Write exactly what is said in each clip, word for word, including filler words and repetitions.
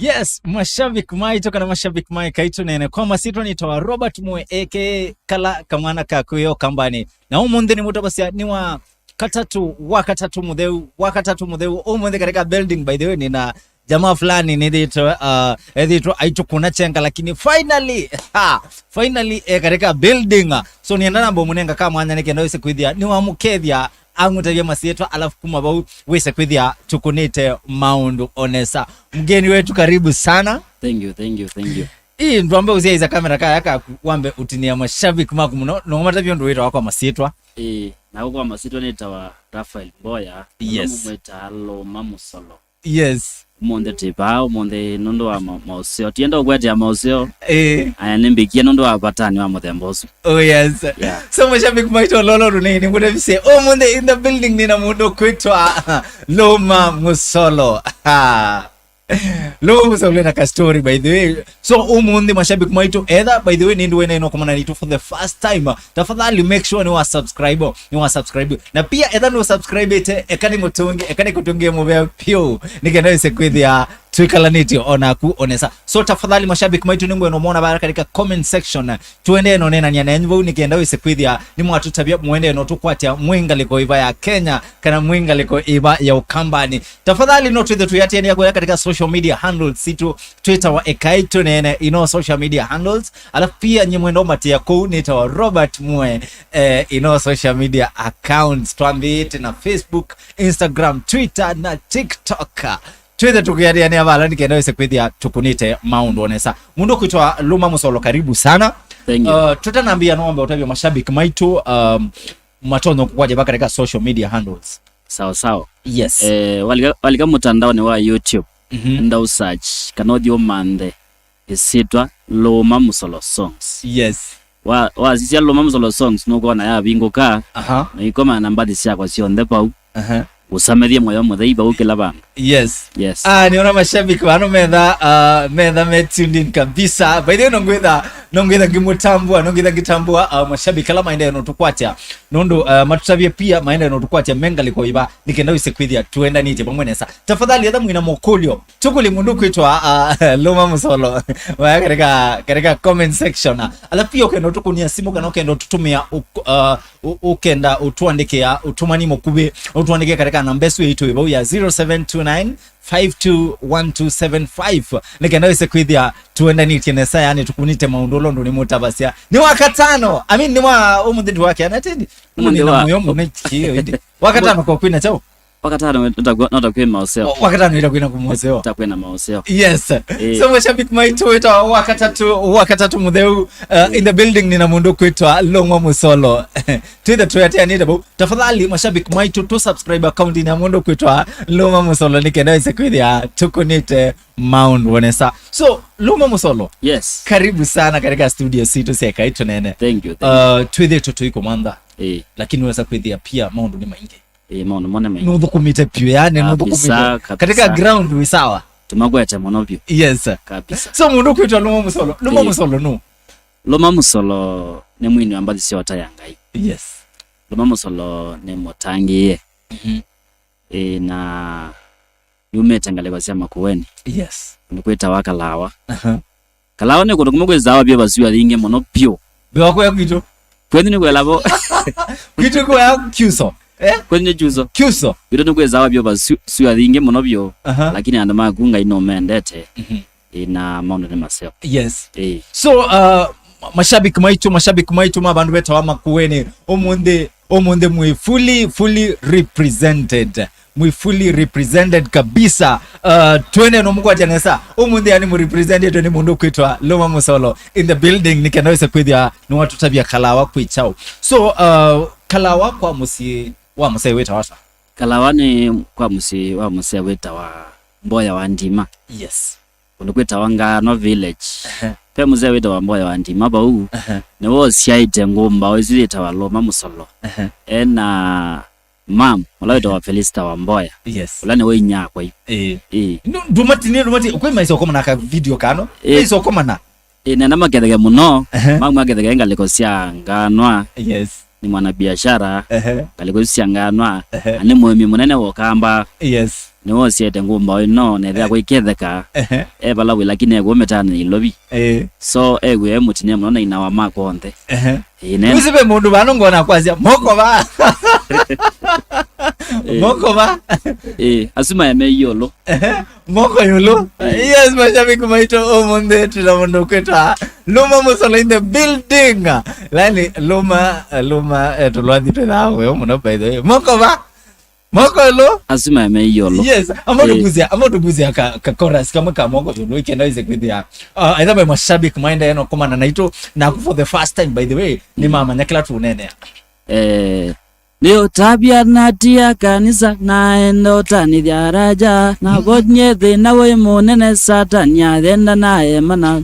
Yes, mashabiki maitũ kana mashabiki ma Ekai Tũneene, kwa masyĩtwa nĩtawa Robert Mwe, A K A Kala Kamwana ka Kwĩyo Kambani. Na ũmũnthĩ nĩmũtavasya nĩ wa katatũ, wa katatũ mũtheu, wa katatũ mũtheu. Ũmũnthĩ katika building, by the way, nina jamaa fulani nĩthĩtwe, uh, ethĩtwe aitũkũna chenga, lakini finally, ha, finally, eh, katika building. So, nĩenda namba ũmũnenga kamwanya nĩkenda wĩse kwĩthĩa nĩwamũkethya ang'ũtavya masyĩtwa, alafu kuma vau wĩse kwĩthĩa tũkũnĩte maũndũ o nesa. Mgeni wetu, karibu sana. Thank you, thank you, thank you. Ii, ndwambe ũsyaĩsa kamera kaya kaku, wambe ũtinĩa mashabiki maku mũno, no matavya ũndũ wĩtawa kwa masyĩtwa. Ĩĩ, na kwa masyĩtwa nĩtawa Raphael Mboya. Yes. Mũno mũmwĩtaa Lũma Mũsolo. Yes. Ũmũnthĩ twĩ vaa, ũmũnthĩ nũndũ wa ma-, maũseo. Tienda ũkwetea maũseo. Eh. Aya, nĩmbĩkie nũndũ wa vatani wa mũthemba ũsu. Oh, yes. Yeah. So, mashabiki maitũ, lolo rũnini, mũtevisye. Ũmũnthĩ in the building nina mũndũ kwĩtwa Lũma Mũsolo. Lũma Mũsolo na ka story, by the way. So, ũmũnthĩ, mashabiki maitũ, etha, by the way, nĩndĩ wena ĩno kũmana nitũ for the first time, tafadhali make sure nĩ wa subscribe, nĩ wa subscribe. Na pia etha nĩ subscribe ĩte, eka nĩ mũtũngi, eka nĩ kũtũngie mũvea piũ, nĩkenda wĩse kwĩthĩa twĩkalanĩtye o naku o nesa. So, tafadhali, mashabiki maitũ, nĩngwenda ũmona vaya katika comment section. Tũendee na ũneenany'a nenyu vau nĩkenda wĩse kwĩthĩa nĩmwatũtavya mũendee na ũtũkwatya mwĩ ngalĩko ĩva ya Kenya kana mwĩ ngalĩko ĩva ya Ũkambani. Tafadhali no twĩthe tũyatĩanĩa kũya katika social media handles sitũ, twĩtawa Ekai Tũneene in all social media handles. Alafu pia nyie mwenda ũmatĩa kũu nĩtawa Robert Mwe, eh, in all social media accounts. Twambĩĩte na Facebook, Instagram, Twitter na TikTok. Twĩthe tũkĩatĩanĩa vala nĩkenda wĩse kwĩthĩa tũkũnĩte maũndũ o nesa. Mũndũ kwĩtwa Lũma Mũsolo, karibu sana. Thank you. Uh, tũtanambia, no wambe ũtavya mashabiki maitũ, um, matonya kũkwatya va katika social media handles. Sawa sawa. Yes. Eh, walika, walika mũtandaonĩ wa YouTube. Mhm. Enda ũsearch kana ũthi ũmanthe ĩsyĩtwa Lũma Mũsolo Songs. Yes. Wa, wasisya Lũma Mũsolo Songs, nũkwona yavingũka. Aha. Na ikomana na mbathi syakwa syonthe vau. Aha. Ũsamethye Mũyo Mũthei vau kĩla vandũ. Yes. Yes. Ah, nĩona mashabiki vano metha, ah, metha me tuned in kabisa. By the way, nongwĩtha, nongwĩtha ngĩmũtambua, nongwĩtha ngĩtambua, ah, mashabiki ala maendee no tũkwatya. Nũndũ, ah, matũtavye pia maendee no tũkwatya me ngalĩko ĩva, nĩkenda wĩse kwĩthĩa tũendanĩtye vamwe nesa. Tafadhali, etha mwĩna mũkũlyo, tũkũlye mũndũ kwĩtwa, ah, Lũma Mũsolo. Waya katika, katika comment section. Alafu pia ũkenda ũtũkũnĩa simũ kana ũkenda ũtũtũmĩa ũ-, ah, ũ-, ũkenda ũtũandĩkĩa ũtũmani mũkuvĩ, ũtũandĩkĩe katika namba ĩsu yaitũ ĩvau ya zero seven two nine five two one two seven five. Nĩkenda wĩse kwĩthĩa tũendanĩtye nesa, yani tũkunĩte maũndũ ũla ũndũ nĩmũtavasya. Nĩ wa katano, I mean, nĩ wa ũmũnthĩ ndĩ wa kĩana tĩndi. Ũmũnthĩ nĩ na wa mũyo mũno kĩo ĩndĩ. Wa katano kwa kwĩna chao. Wakatano nota kwĩ maũseo. Wakatano ĩla kwĩna kũmoseo. Ta kwĩna maũseo. Yes. Eh. So, mashabiki maitũ, wĩtawa wa katatũ, wa katatũ mũtheu, uh, in the building nĩna mũndũ kwĩtwa Lũma Mũsolo. Twĩthe tũyatĩanĩte vau. Tafadhali, mashabiki maitũ, tũ subscribe account-inĩ ya mũndũ kwĩtwa Lũma Mũsolo nĩkenda wĩse kwĩthĩa tũkũnĩte maũndũ o nesa. So, Lũma Mũsolo. Yes. Karibu sana katika studio sitũ sya Ekai Tũneene. Thank you, thank you. Uh, twĩthĩtwe tũikũmantha. Eh. Lakini wesa kwĩthĩa pia maũndũ nĩ maingĩ. Ĩĩ, maũndũ mo nĩ maingĩ. Nũthũkũmĩte piũ, yani, kabisa, nũthũkũmĩte. Kabisa. Katika ground wĩ sawa. Tũmakwete mũno vyũ. Yes. Kabisa. So, mũndũ kwĩtwa Lũma Mũsolo. Lũma Ĩĩ. Mũsolo nũ? Lũma Mũsolo nĩ mwini wa mbathi sya ũtaya Ngai. Yes. Lũma Mũsolo nĩ mũtangĩĩe. Mhm. Ĩĩ, na yumĩte ngalĩko sya Makueni. Yes. Nĩ kwĩtawa Kalawa. Aha. Kalawa nĩ kũndũ kũmwe kwĩsaa vyũ vasua yingĩ mũno vyũ. Mbĩwa kũya kwitũ. Kwenyu nĩ kwela vo. Kwitũ kũya Kyuso. Eh? Kwenyu nĩ Kyuso. Kyuso. Kwitũ nĩ kwĩsaa vyũ vasua yingĩ mũno vyũ. Aha. Lakini andũ maku Ngai nũmendete. Mhm. Ĩĩ, na maũndũ nĩ maseo. Yes. Ĩĩ. So, uh, mashabiki maitũ, mashabiki maitũ ma vandũ vetawa Makueni, ũmũnthĩ, ũmũnthĩ mwĩ fully, fully represented. Mwĩ fully represented kabisa. Uh, twende no mũkwatya nesa. Ũmũnthĩ yani mũ representĩtwe nĩ mũndũ kwĩtwa Lũma Mũsolo in the building, nĩkenda wĩse kwĩthĩa nĩwatũtavya Kalawa kwĩ kyaũ. So, uh, Kalawa kwa mũsyĩ wa mũsee wĩtawa ata? Kalawa nĩ kwa mũsyĩ wa mũsee wĩtawa Mboya wa Ndima. Yes. Kũndũ kwĩtawa Ngaano Village. Ehe. Ve mũsee wĩtawa Mboya wa Ndima vau. Ehe. Nĩwe ũsyaĩte ngũmbaũ ĩsu yĩtawa Lũma Mũsolo. Ehe. Ena mam, ũla wĩtawa Felista wa Mboya. Yes. Ũla nĩwe inyakwa yu. Ĩĩ. Ĩĩ. Ndũmatinie, ndũmatinie. Kwĩ maisa ũkomana ka video kano. Ĩĩ. Maisa ũkomana. Ĩĩ, nenda maketheke mũno. Ehe. Mam aketheke ngalĩko sya Nganwa. Yes. nĩ mwana biashara, ehe, ngalĩko isu sya nganwa, ehe, na nĩ mũĩmi mũnene wa ũkamba. Yes. Nĩwe ũsiete ngũmbaũ ĩno, na ethĩa, ehe, kwĩketheka, ehe, e vala wĩ, lakini ekũmĩtana na ilovi. Eh. So, ew'e e mũtinie mũno na inawa makwa onthe. Ehe. Ĩĩ, nene. Wĩsĩ ve mũndũ vano ngona kwasya, "Moko va." Eh. Moko va. Eh, asu maeme ĩũlũ. Ehe. Moko ĩũlũ. Eh. Yes, mashabiki maitũ, ũmũnthĩ twĩ na mũndũ ũkwĩtwa Luma Musolo in the building. Lani, Luma, Luma, eh, tũlwathi twĩ na wewe mũno, by the way. Moko va. Moko ĩũlũ. Asu maeme ĩũlũ. Yes, amo, eh, tũkuzia, amo tũkuzia ka, ka chorus kamwe ka moko ĩũlũ, ĩkenda wĩse kwĩthĩa. Uh, either by mashabiki maendee na kũmana naitũ, naku for the first time, by the way, mm, nĩmamanya kĩla tũneenea. Eh, nĩũtavya natia kanisa, naenda ũtanĩthya araja, na, mm, vonyie thĩna wĩ mũnene, Satani athenda na emana.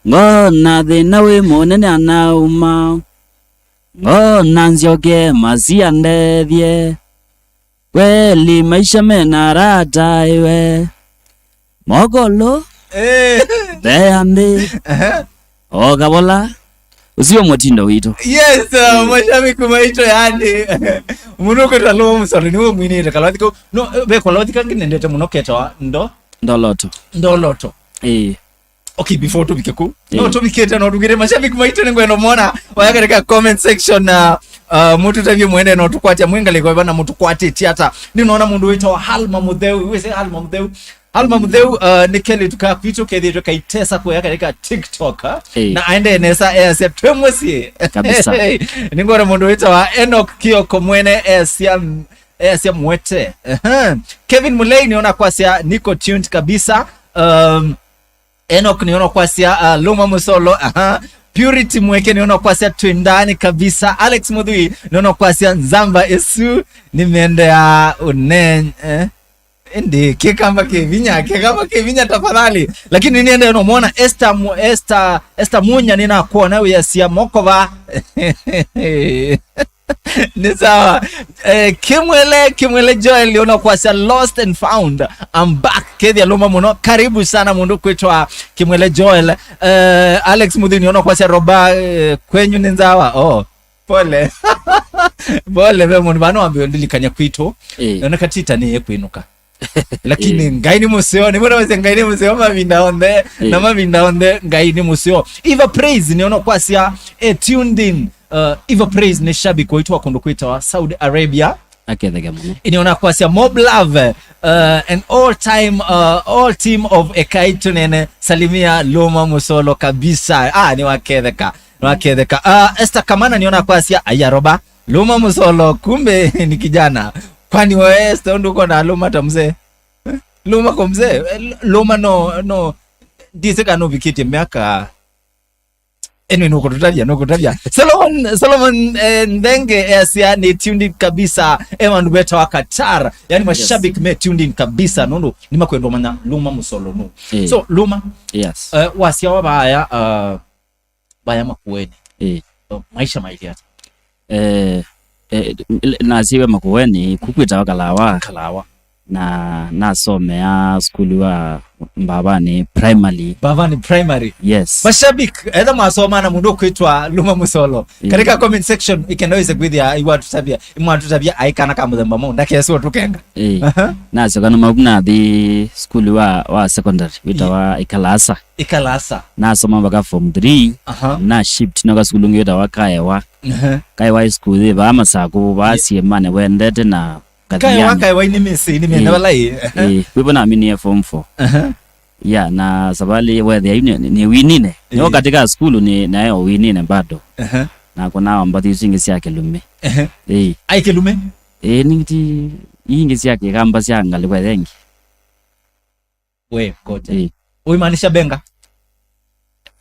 Ngona thĩna wĩ mũnene anauma. Ngona nzyoke masia ndethye. Kweli maisha mena arata iwe. Moko ĩũlũ. Eh. Mbea nthĩ. Aha. O kavola. Ũsio mũtindo witũ. Yes, uh, mm, mashabiki maitũ yani. Mũndũ ũkwĩtwa Luma Musolo nĩwe mwinĩte kalwathi kau. No, ve kalwathi kangĩ nendete mũno ketawa Ndo-, Ndoloto. Ndoloto. Eh. Okay, before tũvike kũu, no, eh, tũvikĩte, no tũvikĩte mashabiki maitũ, nĩngwenda mona waya katika comment section na, uh, mũtũtavye mwende no tũkwatya mwĩ ngalĩko ĩva na mũtũkwatĩtye ata. Nĩnaona mũndũ wĩtawa Halma Mũtheu, wĩsĩ Halma Mũtheu. Halma Mũtheu, uh, nĩ kelĩtu ka kwitũ kethĩtwe kaitesa kũya katika TikTok, uh, eh, na aendee nesa easya twĩ mũsyĩ. Kabisa. Nĩngwenda mũndũ wĩtawa Enoch Kioko mwene easya, easya mwete. Ehe. Kevin Mulei nĩona kwasya niko tuned kabisa. Um, Enoch nĩona kwasya, uh, Luma Musolo, aha. Purity Mweke nĩona kwasya twĩ ndani kabisa. Alex Muthui nĩona kwasya nzamba ĩsu nĩmĩendeea ũnenyi, eh? Ĩndĩ kĩkamba kĩ vinya, kĩkamba kĩ vinya tafadhali. Lakini nĩendee no mwona Esther Mu-, Esther, Esther Munya nĩnakwona wĩasya moko va. Nĩ sawa. Eh, Kimwele, Kimwele Joel, nĩona kwasya lost and found. I'm back. Kethĩa Luma mũno. Karibu sana mũndũ kwĩtwa Kimwele Joel. Eh, Alex Muthini, nĩona kwasya Roba, eh, kwenyu nĩ nzawa. Oh, pole. Pole, ve mũndũ vano wambio ndilikanya kwitũ. Eh. Nona katita nĩ kwĩnuka. Lakini, eh, Ngai nĩ mũseo, nĩ mwona wese Ngai nĩ mũseo mavinda onthe, eh, na mavinda onthe Ngai nĩ mũseo. Eva Praise, nĩona kwasya, eh, tuned in. Uh, Eva Praise nĩ shabiki waitũ wa kũndũ kwĩtawa Saudi Arabia. Aketheke mũno. Nĩona kwasya Mob Love, uh, and all time, uh, all team of Ekai Tũnene, salimia Luma Musolo kabisa. Ah, nĩwaketheka, nĩwaketheka. Uh, Esther Kamana nĩona kwasya, aya Roba, Luma Musolo, kumbe ni kijana. Kwani wewe Esther ũndũ ũkona Luma ta mzee? Eh? Luma kwa mzee? Eh, Luma no, no. Ndisĩ kana ũvikĩtye mĩaka. Anyway, nũkũtũtavya, nũkũtavya. Solomon, Solomon, eh, Ndenge, eh, asya nĩ tuned in kabisa. Eman Beta wa Qatar. Yani, yes, mashabiki me tuned in kabisa. Nũndũ nĩmakwenda ũmanya Luma Musolo nũ. Eh. So, Luma, yes, eh, wasyawa vaya, uh, vaya Makueni. Eh. Uh, maisha mailye ata? Eh, eh, n-, nasyiwe Makueni, ku kwĩtawa Kalawa. Kalawa. Na nasomea sukulu wa Mbavani Primary. Mbavani Primary. Yes. Mashabiki, etha mwasoma na mũndũ ũkwĩtwa Luma Musolo. Mm. Katika comment section, ĩkenda wĩse kwĩthĩa, iwatũtavya, imwatũtavya aikana ka mũthemba mũ, ndakeswo tũkenga. Eh. Aha. Nasyoka numa vu nathi sukulu wa, wa secondary, wĩtawa, yeah, Ikalasa. Ikalasa. Nasoma mpaka form three, aha, na shift noka sukulu ũngĩ wĩtawa Kaewa. Aha. Kaewa High School, yĩ vaa Masakũ, vaa, yeah, siemane wendete na Kaewa, Kathiani. Kaewa ini misi, ini mene, eh, valai. Aha. Eh, kwivo naminie form four. Aha. Yeah, na savalĩ wethĩa yu nĩ, nĩ, nĩwinine. Nĩo, eh, katika sukulu nĩ, nayo winine bado. Aha. Na kuna ombathi isu ingĩ sya kĩlumi. Aha. Eh. Ai kĩlumi? Eh, ningiti ingĩ sya kĩkamba sya ngalĩ wethengi. We, ngoja. Eh. Uimaanisha benga?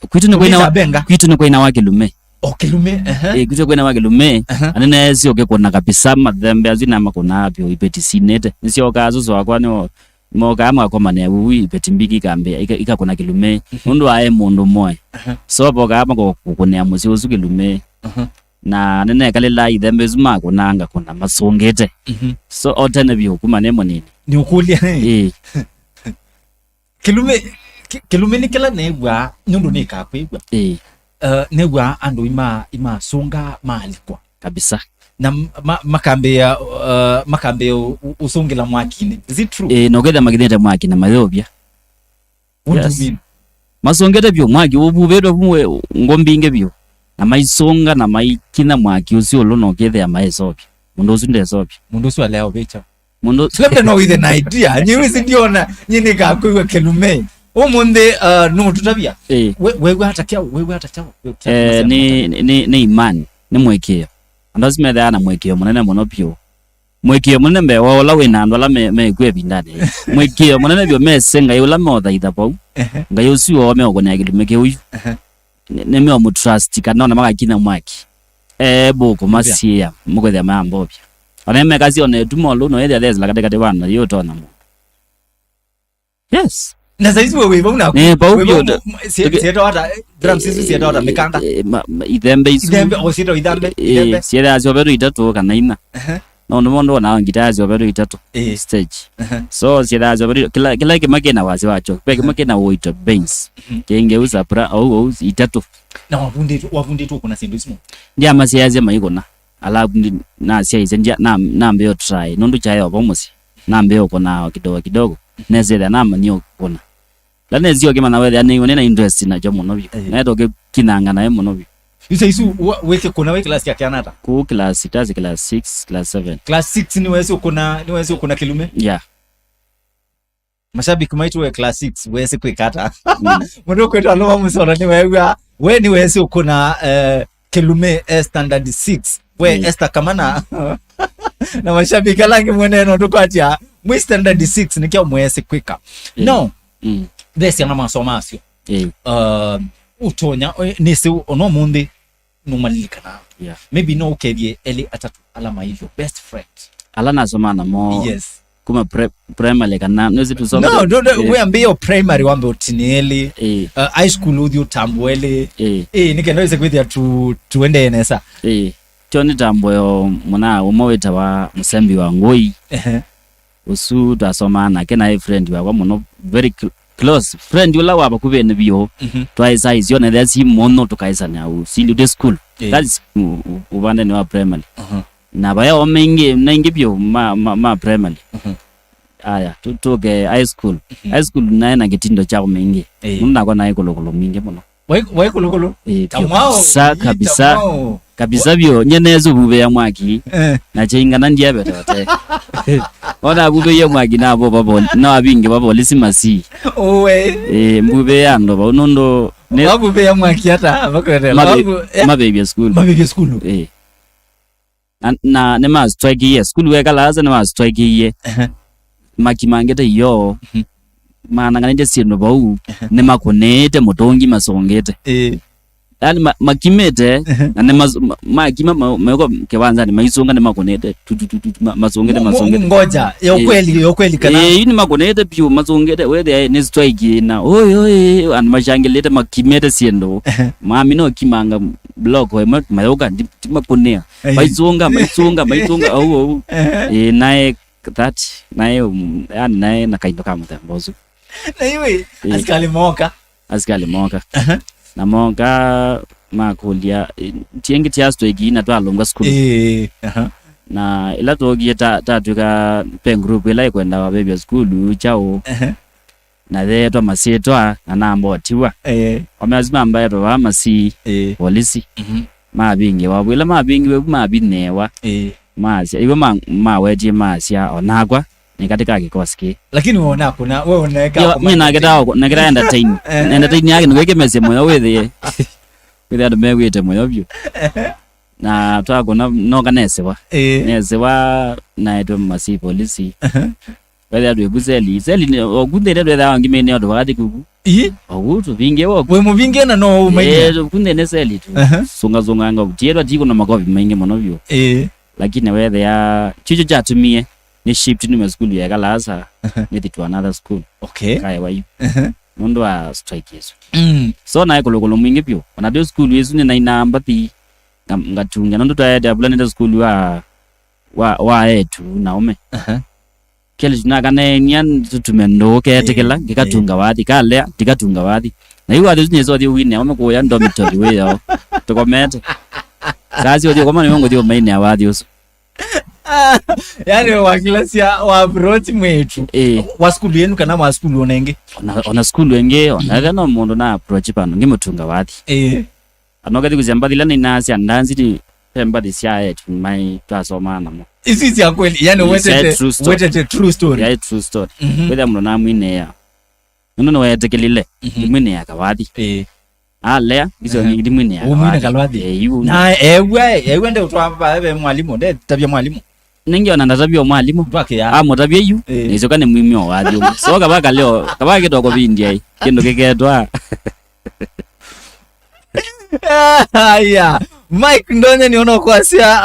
Kwitũ nĩ kwĩna wa, benga? Kwitũ nĩ kwĩna wa kĩlumi. O kĩlumi, ehe. Eh, kwitũ kwĩna wa kĩlumi. Ehe. Anene sio kĩkũna kabisa mathembe asu na makũna apyo ipeti sinete. Nisio ka susu wakwa nĩ moka makomane uu ipeti mbiki kambe ika, ikakũna kĩlumi. Mhm. Nũndũ ae mũndũ mwe. Ehe. So boka mako kũkũnĩa mũsyĩ ũsu kĩlumi. Ehe. Na nĩnekalĩla ithembe isu makũnanga kũna masũngĩte. Mhm. So o tene vyũ kuma nĩ mũnini. Nĩ ũkũlya. Ĩĩ. Kĩlumi, kĩ-, kĩlumi nĩ kĩla neew'aa nũndũ nĩkakwĩw'a. Ĩĩ. Uh, nĩw'a andũ ima, imasunga maalikwa. Kabisa. Na m- ma, makambĩĩa uh, makambĩĩa ũ- ũ- ũsũngĩla mwakinĩ. Is it true? Ĩĩ, na ũkethĩa makĩthĩte mwaki na mayũvya. What do you Yes. mean? Masũngĩte vyũ mwaki ũvuvĩtwe vu we- ngo mbingĩ vyũ, na maisunga na maikinya mwaki ũsu ũlũ na ũkethĩa maesovya. Mũndũ ũsu ndesovya. Mũndũ ũsu alea ũvĩkya. Mũndũ labda no wĩthe na idea. Nyi wĩsĩ ndiona, nyi nĩkakwĩw'a kĩlume. Ũmũnthĩ uh, nũtũtavya. Ĩĩ. We- wew'a ata kyaũ, wew'a ata kyaũ? Eh, nĩ, nĩ, nĩ imani, nĩ mũĩkĩĩo. Andũ asu methĩawa na mũĩkĩĩo mũnene mũno vyũ. Mũĩkĩĩo mũnene mbee wa ũla wĩ na andũ ala me- mekw'a ĩvindanĩ. Mũĩkĩĩo mũnene vyũ mese Ngai ũla meũthaitha vau. Ehe. Ngai ũsu woo meũkũnĩa kĩlume kĩu yu. Ehe. Nĩ- nĩmeũmũtrust kana ona makakinya mwaki. Eh, bũkũmasiĩa mũkwĩthĩa mayambovya. Ona mekasi ona ĩtuma ũlũ no ĩthĩa thesĩla katĩkatĩ wa andũ yĩũtonya mũndũ. Yes. Na saizi we wĩ vau na Eh, vau wĩ vau vyote. Mu- mu- sie- sietawa ata, eh, drums isu sietawa ata, mĩkanda. Eh, ma- ma- ithembe isu. Ithembe, o sietawa ithambe, eh, ithembe. Siethaa syovetwe itatũ kana ina. Ehe. No nĩ mũndũ wona ngita syovetwe itatũ. Eh. Stage. Ehe. So siethaa syovetwe kila kila kĩma kĩna wasi wacho. Pe kĩma kĩna ũito bass. Mhm. Kĩngĩ usa pra au au itatũ. Na wavundĩtwe, wavundĩtwe kuna sindu isu. Ndia masiasia maikona. Alafu ndi- nasyaisye ndia- na- nambĩa ũtry nũndũ kyaĩ o vau mũsyĩ. Nambĩa ũkũnaa o kidogo kidogo. Nesĩthĩa namanyie ũkũna. La nesio kĩmana wethĩa nĩw'o nĩna interest nakyo mũno vyũ. Eh. Naeta ũkĩkinyanga naĩ mũno vyũ. Yu saisu wa- wĩkĩkũna wĩ class ya kĩana ata? Kũu class itasi, class six, class seven. Class six nĩwesi ũkũna, nĩwesi ũkũna kĩlume? Yeah. Mashabiki maitũ we class six wesi kwĩka ata? Mm. Mũndũ ũkwĩtwa Loma Mũsoro nĩwew'a we nĩwesi ũkũna eh, kĩlume eh, standard six. We Mm. Esther Kamana na mashabiki ala angĩ mwene no tũkwatya mwĩ standard six nĩkyo mwesi kwĩka. Mm. No, Mm. Ve syana masoma asyo. Eh. Um, ũtonya eh, nĩsĩ ona ũmũnthĩ nũmalilikana. Yeah. Maybe no ũkethie elĩ atatũ ala mailyo best friend. Ala nasomaa namo. Yes. Kuma pre- primary kana nĩsĩ tusoma. No, no, no, eh, we ambĩo primary wambe ũtinĩeli. Eh. Uh, high school ũthi ũtambũeli. Eh. Eh, nĩkenda wĩse kwĩthĩa tu tuendee nesa. Eh. Tyo nĩ tambo yo mũna ũmwe wĩtawa Mũsembi wa Ngũi. Ehe. Ũsu twasomaa nake naĩ friend wakwa mũno, very cl- close friend ũla wa vakuvĩnĩ vyũ. Mhm. Twaĩ size yo nethĩa si mũno tũkaĩsanĩa u sili ũtĩ school. Eh. That's u- u- ũvandenĩ wa primary. Mhm. Na vaya o maingĩ maingĩ vyũ ma, ma, ma primary. Mhm. Aya tu- tũke high school. Mhm. High school naĩ na kĩtindo kya ũmingĩ. Eh. Mũndũ nakwa naĩ kũlũkũlũ mwingĩ mũno. Wai wai kũlũkũlũ. Eh, vyũ. Tamao. Kabisa, kabisa. Tamao. Kabisa vyũ, nye nesa ũvuvĩa mwaki. Eh. Na chaingana ndiavetote. Ona avuvĩie mwaki na avo vavoli na avingi vavolisi masi. Owe. Eh, mbuvĩa ndo vau nũndũ nĩ- wavuvĩa mwaki ata avakwetela. Mabe- Wavu- eh, mabĩvya sukulu. Mabĩvya sukulu. Eh. Na, na nĩmastrikeie sukulu wekalaasa nĩmastrikeie. Ehe. Makimangĩte iyoo. Mhm. Mananganĩte syĩndũ vau. Ehe. Nĩmakũnĩĩte mũtũngi masũngĩte. Ĩĩ. Yaani ma- makimĩte. Ehe. Na nĩma- ma- makima ma- meko kĩwanzanĩ maisunga nĩmakũnĩĩte tu- tu- tu- tu- ma- masũngĩte Mu- mu- masũngĩte. Ngoja ya Ĩĩ. Ukweli, ya ukweli kana? Ĩĩ, yu nĩmakũnĩĩte piũ masũngĩte wethĩa nĩ strike na oi oi andũ mashangĩlĩte makimĩte syĩndũ. Ehe. Mami no kimanga block ĩmwe mayũka ndi- ndimakũnĩa. Ĩĩ. Maisunga maisunga maisunga au au. Ehe. Ĩĩ, naĩ that naĩ um, yani naĩ na kaindo ka mũthemba ũsu. Na iwe Ĩĩ. Asikali moka. Asikali moka. Aha. Na moka makũlya eh, tiengi tia strike na twalũngwa sukulu. Ĩĩ, aha. Na ĩla twokie ta- tatwĩka pe group ĩla ĩkwenda wavĩvya sukulu kyaũ. Aha. Na yeetwa masyĩtwa na namba ũtiwa. Eh. Omeazi mambaetwa vaa masii. Eh. Polisi. Mhm. Mavingĩwa vu ĩla mavingĩwe vu mavinĩĩwa. Eh. Masya iwe ma- mawetie masya onakwa nĩ katĩ ka kĩkosi kĩĩ. Lakini we onakũna we oneka. Yo, mi nakĩtaa nakĩtaa entertain. Eh. Entertain yake nĩkwĩkĩmesya mũyo wĩthĩe wĩthĩa andũ mewĩte mũyo vyũ. Na twakũna noka nesĩwa. Eh. Nesĩwa naetwe masii polisi. Aha. Wethĩa twĩ vu seli. Seli nĩ- oku nthĩnĩ twethĩawa ngimĩnĩ o tũvakathi kuku. Ii? Oku tũvingĩe woku. Wĩ mũvingĩe na no ũmainia. Oku nthĩnĩ seli tu. Aha. Sũngasũnganga ũtiĩtwa tikũna makovi maingĩ mũno vyũ. Ĩĩ. Lakini wethĩa kyu kyo kyatumie nĩ shift nume sukulu ya Kalasa. Aha. Nĩthi to another school. Okay. Kae wayu. Aha. Nũndũ wa strike ĩsu. Mm. So naĩ kũlũkũlũ mwingĩ vyũ. Ona ndĩ sukulu ĩsu nĩnainaa mbathi nga- ngatunga nũndũ twaete avulanĩte sukulu wa wa wa etu na ume. Aha. Kelly tunakaneenia tũtume ndũũ ketĩkĩla, eh, ngĩkatunga wathi, kalea, ndikatunga wathi. Na yu wathi ũsu nyĩsa ũthi ũwinĩa, wame kũya dormitory wĩyo, tũkomete. Saa sio ũthi ũkoma nĩwe ngũthi ũmainĩa wathi ũsu. Yaani wakilasya wa approach mwĩĩtu. Eh. Wa sukulu yenu kana wa sukulu ona ĩngĩ? Ona, ona sukulu ĩngĩ, ona ethĩa no mũndũ na approach vandũ, ngĩmũtunga wathi. Eh. Anokethi kũsya mbathi ila nĩnasya ndanzi ni, ve mbathi sya etu mai twasomaa namo. Isu sya kweli, yani, ni sya wetete, true story. Wetete true story. Ya true story. Mhm. Wetha mũndũ namwinĩa. Nũndũ nĩweetĩkĩlile, mhm, ndimwinĩa kawathi. Ĩĩ. Alea, icio, ehe, ndimwinĩa kawathi. Umwine kalwathi. Eh, yu. Na ewa, ewa nde utwa ba, ebe mwalimu, nde tabia mwalimu. Ningi ona ndatavia o mwalimu. Ndwakĩa. Amũtavia yu, eh, nĩsyoka nĩ mwimio wathi ũmwe. So kava kaleo, kava kĩtwa kũvindya ĩ, kĩndũ kĩketwa. Aya. Mike Ndonye nĩona kwasya,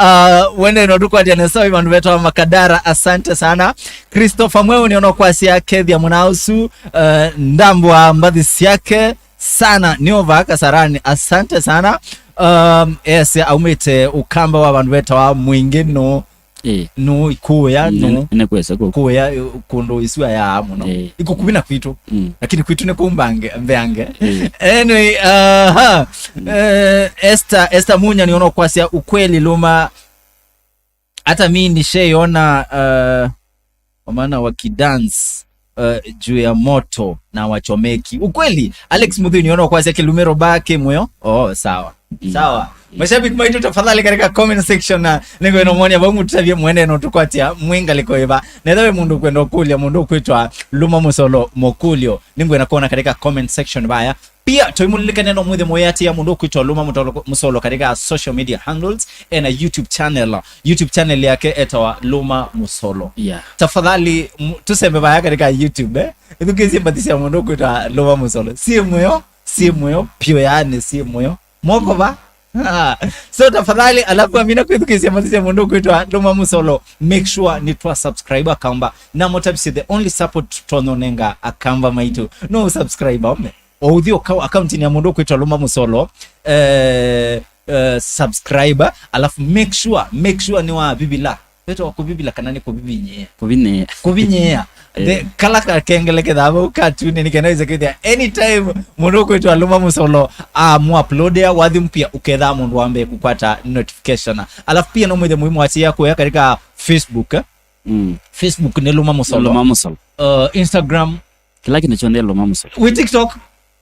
uh, wende no tũkwatya nesa vandũ vetwa Makadara, asante sana. Christopher Mweu nĩona kwasya kethia mũnausu, uh, ndambwa mbathi syake sana, nĩ ova Kasarani, asante sana. Um, ese aumĩte Ũkamba wa vandũ vetawa Mwingĩ, no, ĩĩ, no ikuya, mm, no, nĩ, nĩ kwesa kũ- kuya, eh, kũndũ isua ya mũno. Ĩĩ. Ikukuvi na kwitũ. Mm. Lakini kwitũ nĩ kũu mbange, mbeange. Ĩĩ. Anyway, aha. Mm. Eh, Esther, Esther Munya nĩona kwasya ukweli Luma. Hata mi nishaiona, uh, wamama wakidance, uh, juu ya moto na wachomeki. Ukweli, Alex Muthini, ona kwasya Kilumero ba ke moyo. Oh, sawa. Mm. Sawa. Mm. Mashabiki maitu, tafadhali katika comment section na nĩngwenda mwonia vau mũtũtavye mwene no tũkwatya mwĩ ngalĩko ĩva. Na ethĩwa mũndũ kwenda ũkũlya mũndũ kwĩtwa Luma Musolo mũkũlyo, nĩngwenda kuona katika comment section vaya. Pia, tũimũlilikane no mwĩthĩ mũyatĩa mũndũ ũkwĩtwa Luma Mutolo-, Musolo katika social media handles, ena YouTube channel. YouTube channel yake etawa Luma Musolo. Yeah. Tafadhali, m-, tũsembe vaya katika YouTube, eh? Ĩthukĩĩsye mbathi sya mũndũ ũkwĩtwa Luma Musolo. Syĩ mũyo, syĩ mũyo, pio yaani syĩ mũyo. Moko va? Ah. So tafadhali, alafu amina kwĩthukĩĩsya mbathi sya mũndũ ũkwĩtwa Luma Musolo. Make sure nĩ twa subscribe Akamba. Na mũtavisye the only support tũnonenga Akamba maitũ. No subscribe, ome. Ũthi ũka-, akaunti-inĩ ya mũndũ ũkwĩtwa Luma Musolo, eh, eh, subscribe, alafu make sure, make sure nĩ wa vivila. Wĩtawa kũvivila kana nĩ kũvivinyĩa? Kũvinyĩa. Kũvinyĩa. Eh. The, kala kakengele kethaa vau katune nĩ kenda wĩse kwĩthĩa anytime mũndũ ũkwĩtwa Luma Musolo amũuploadea, wathi mpya ũkethaa mũndũ wa mbee kũkwata notification. Alafu pia no mwĩthe muhimu atia kuya katika Facebook, eh? Mm. Facebook nĩ Luma Musolo. Luma Musolo. Uh, Instagram. Kĩla kĩndũ kyonthe Luma Musolo. Wĩ TikTok?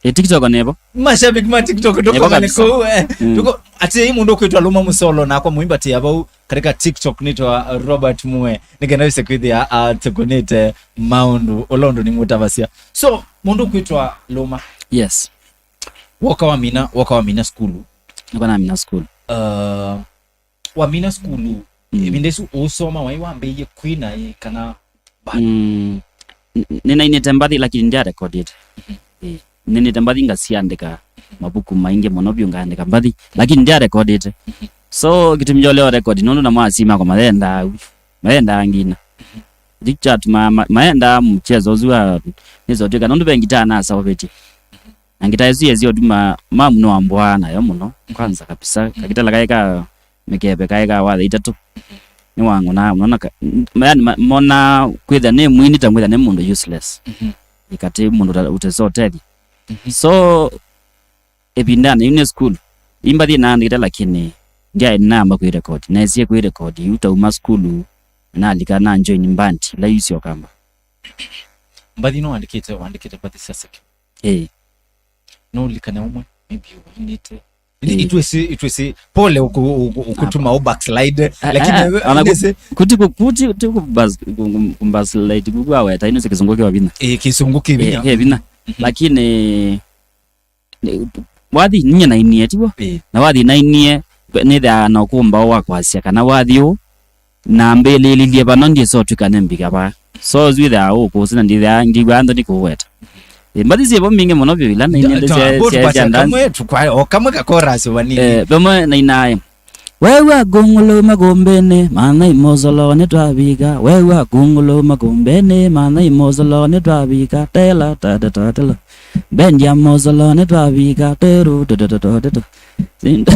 Ĩ, TikTok nĩvo. Mashabiki ma TikTok, nĩvo tũkomane kabisa. Kũu, eh. Mm. Tuko, ati ĩ mũndũ ũkwĩtwa Luma Musolo, nakwa mũimbatĩa vau katika TikTok nĩtwa Robert Mue. Nĩkenda wĩse kwĩthĩa, ah, tũkũnĩte maũndũ, ũla ũndũ nĩmũtavasya. So, mũndũ ũkwĩtwa Luma. Yes. Woka wamina, woka wamina sukulu. Nĩkwa namina sukulu. Uh, wamina sukulu, mm, ĩvinda ĩsu ũsoma waĩ wambĩĩie kwina ĩ kana bado? Mm, n-, n-, nĩnainĩte mbathi lakini ndyarekodĩte. Mhm. Ĩĩ, nĩnĩte mbathi ngasiandĩka mavuku maingĩ mũno vyũ ngaandĩka mbathi, lakini ndyarekodĩte. Mhm. So, kĩtumi kya ũlea record nũndũ namo asyai makwa mayendaa, mayendaa ngina. Mhm. Kĩu kyatuma ma-, mayendaa mchezo ũsu wa nĩsotwĩka nũndũ ve ngitaa nasaũvĩtye. Na ngitaa ĩsu yesie ũtuma mamu nĩwambũaa nayo mũno, kwanza kabisa, kakitala kaĩ ka mĩkebe kaĩ ka watha itatũ. Nĩwang'onaa mũno na ka-, m-, yani ma-, monaa kwĩthĩa nĩ mwini ta kwĩthĩa nĩ mũndũ useless. Mhm. Ĩkatĩ mũndũ ũta-, ũtesa ũtethya. Mhm. So, ĩvindanĩ yu nĩ sukulu, imbathi naandĩkĩte lakini ndyaĩ namba kwĩrekodi. Nesie kwĩrekodi yu tauma sukulu, nalika na join band ila yu sya Ũkamba. Mbathi no wandĩkĩte, wandĩkĩte mbathi sya secular? Ĩĩ. No ũlikane ũmwe, maybe ũinĩte. Ĩĩ. Itwĩsĩ, itwĩsĩ, pole ũkũ-, ũkũ-, ũkũtuma ũ backslide, ah, lakini ah, we, ona ku-, nĩsĩ kuti ku-, kuti, kuti ku bas-, ku-, ku-, ku backslide, ku-, kuaweta, ino sĩ kĩsũngũ kĩ vinya. Ĩĩ, kĩsũngũ kĩ vinya. Ĩĩ, kĩ vinya. Mhm. Lakini, nĩ, wathi, ninyie nainie, tiw'o? Ĩĩ. Na wathi nainie, nĩthĩaa na ũkũmbaũ wa kwasya kana wathi ũũ, nambĩlĩlilye vano ndyĩsa ũtw'ĩka nĩmbika vaa. So, yu ĩthĩaa ũkũsĩ na ndĩthĩaa, ndiw'aa nthoni kũweta. Ĩ, mbathi syĩvo mbingĩ mũno vyũ ila nainie nthĩ sya, sya, sya dance. Kamwe, tukwa-, o kamwe ka chorus vanini. Eh, vamwe nainae. Wewa kungulu makumbini, mathai mosolo nĩtwavika. Wewa kungulu makumbini, mathai mosolo nĩtwavika. Tela, tata, tela. Bendi ya mosolo nĩtwavika. Teru, tata, tata, tata. Sinda.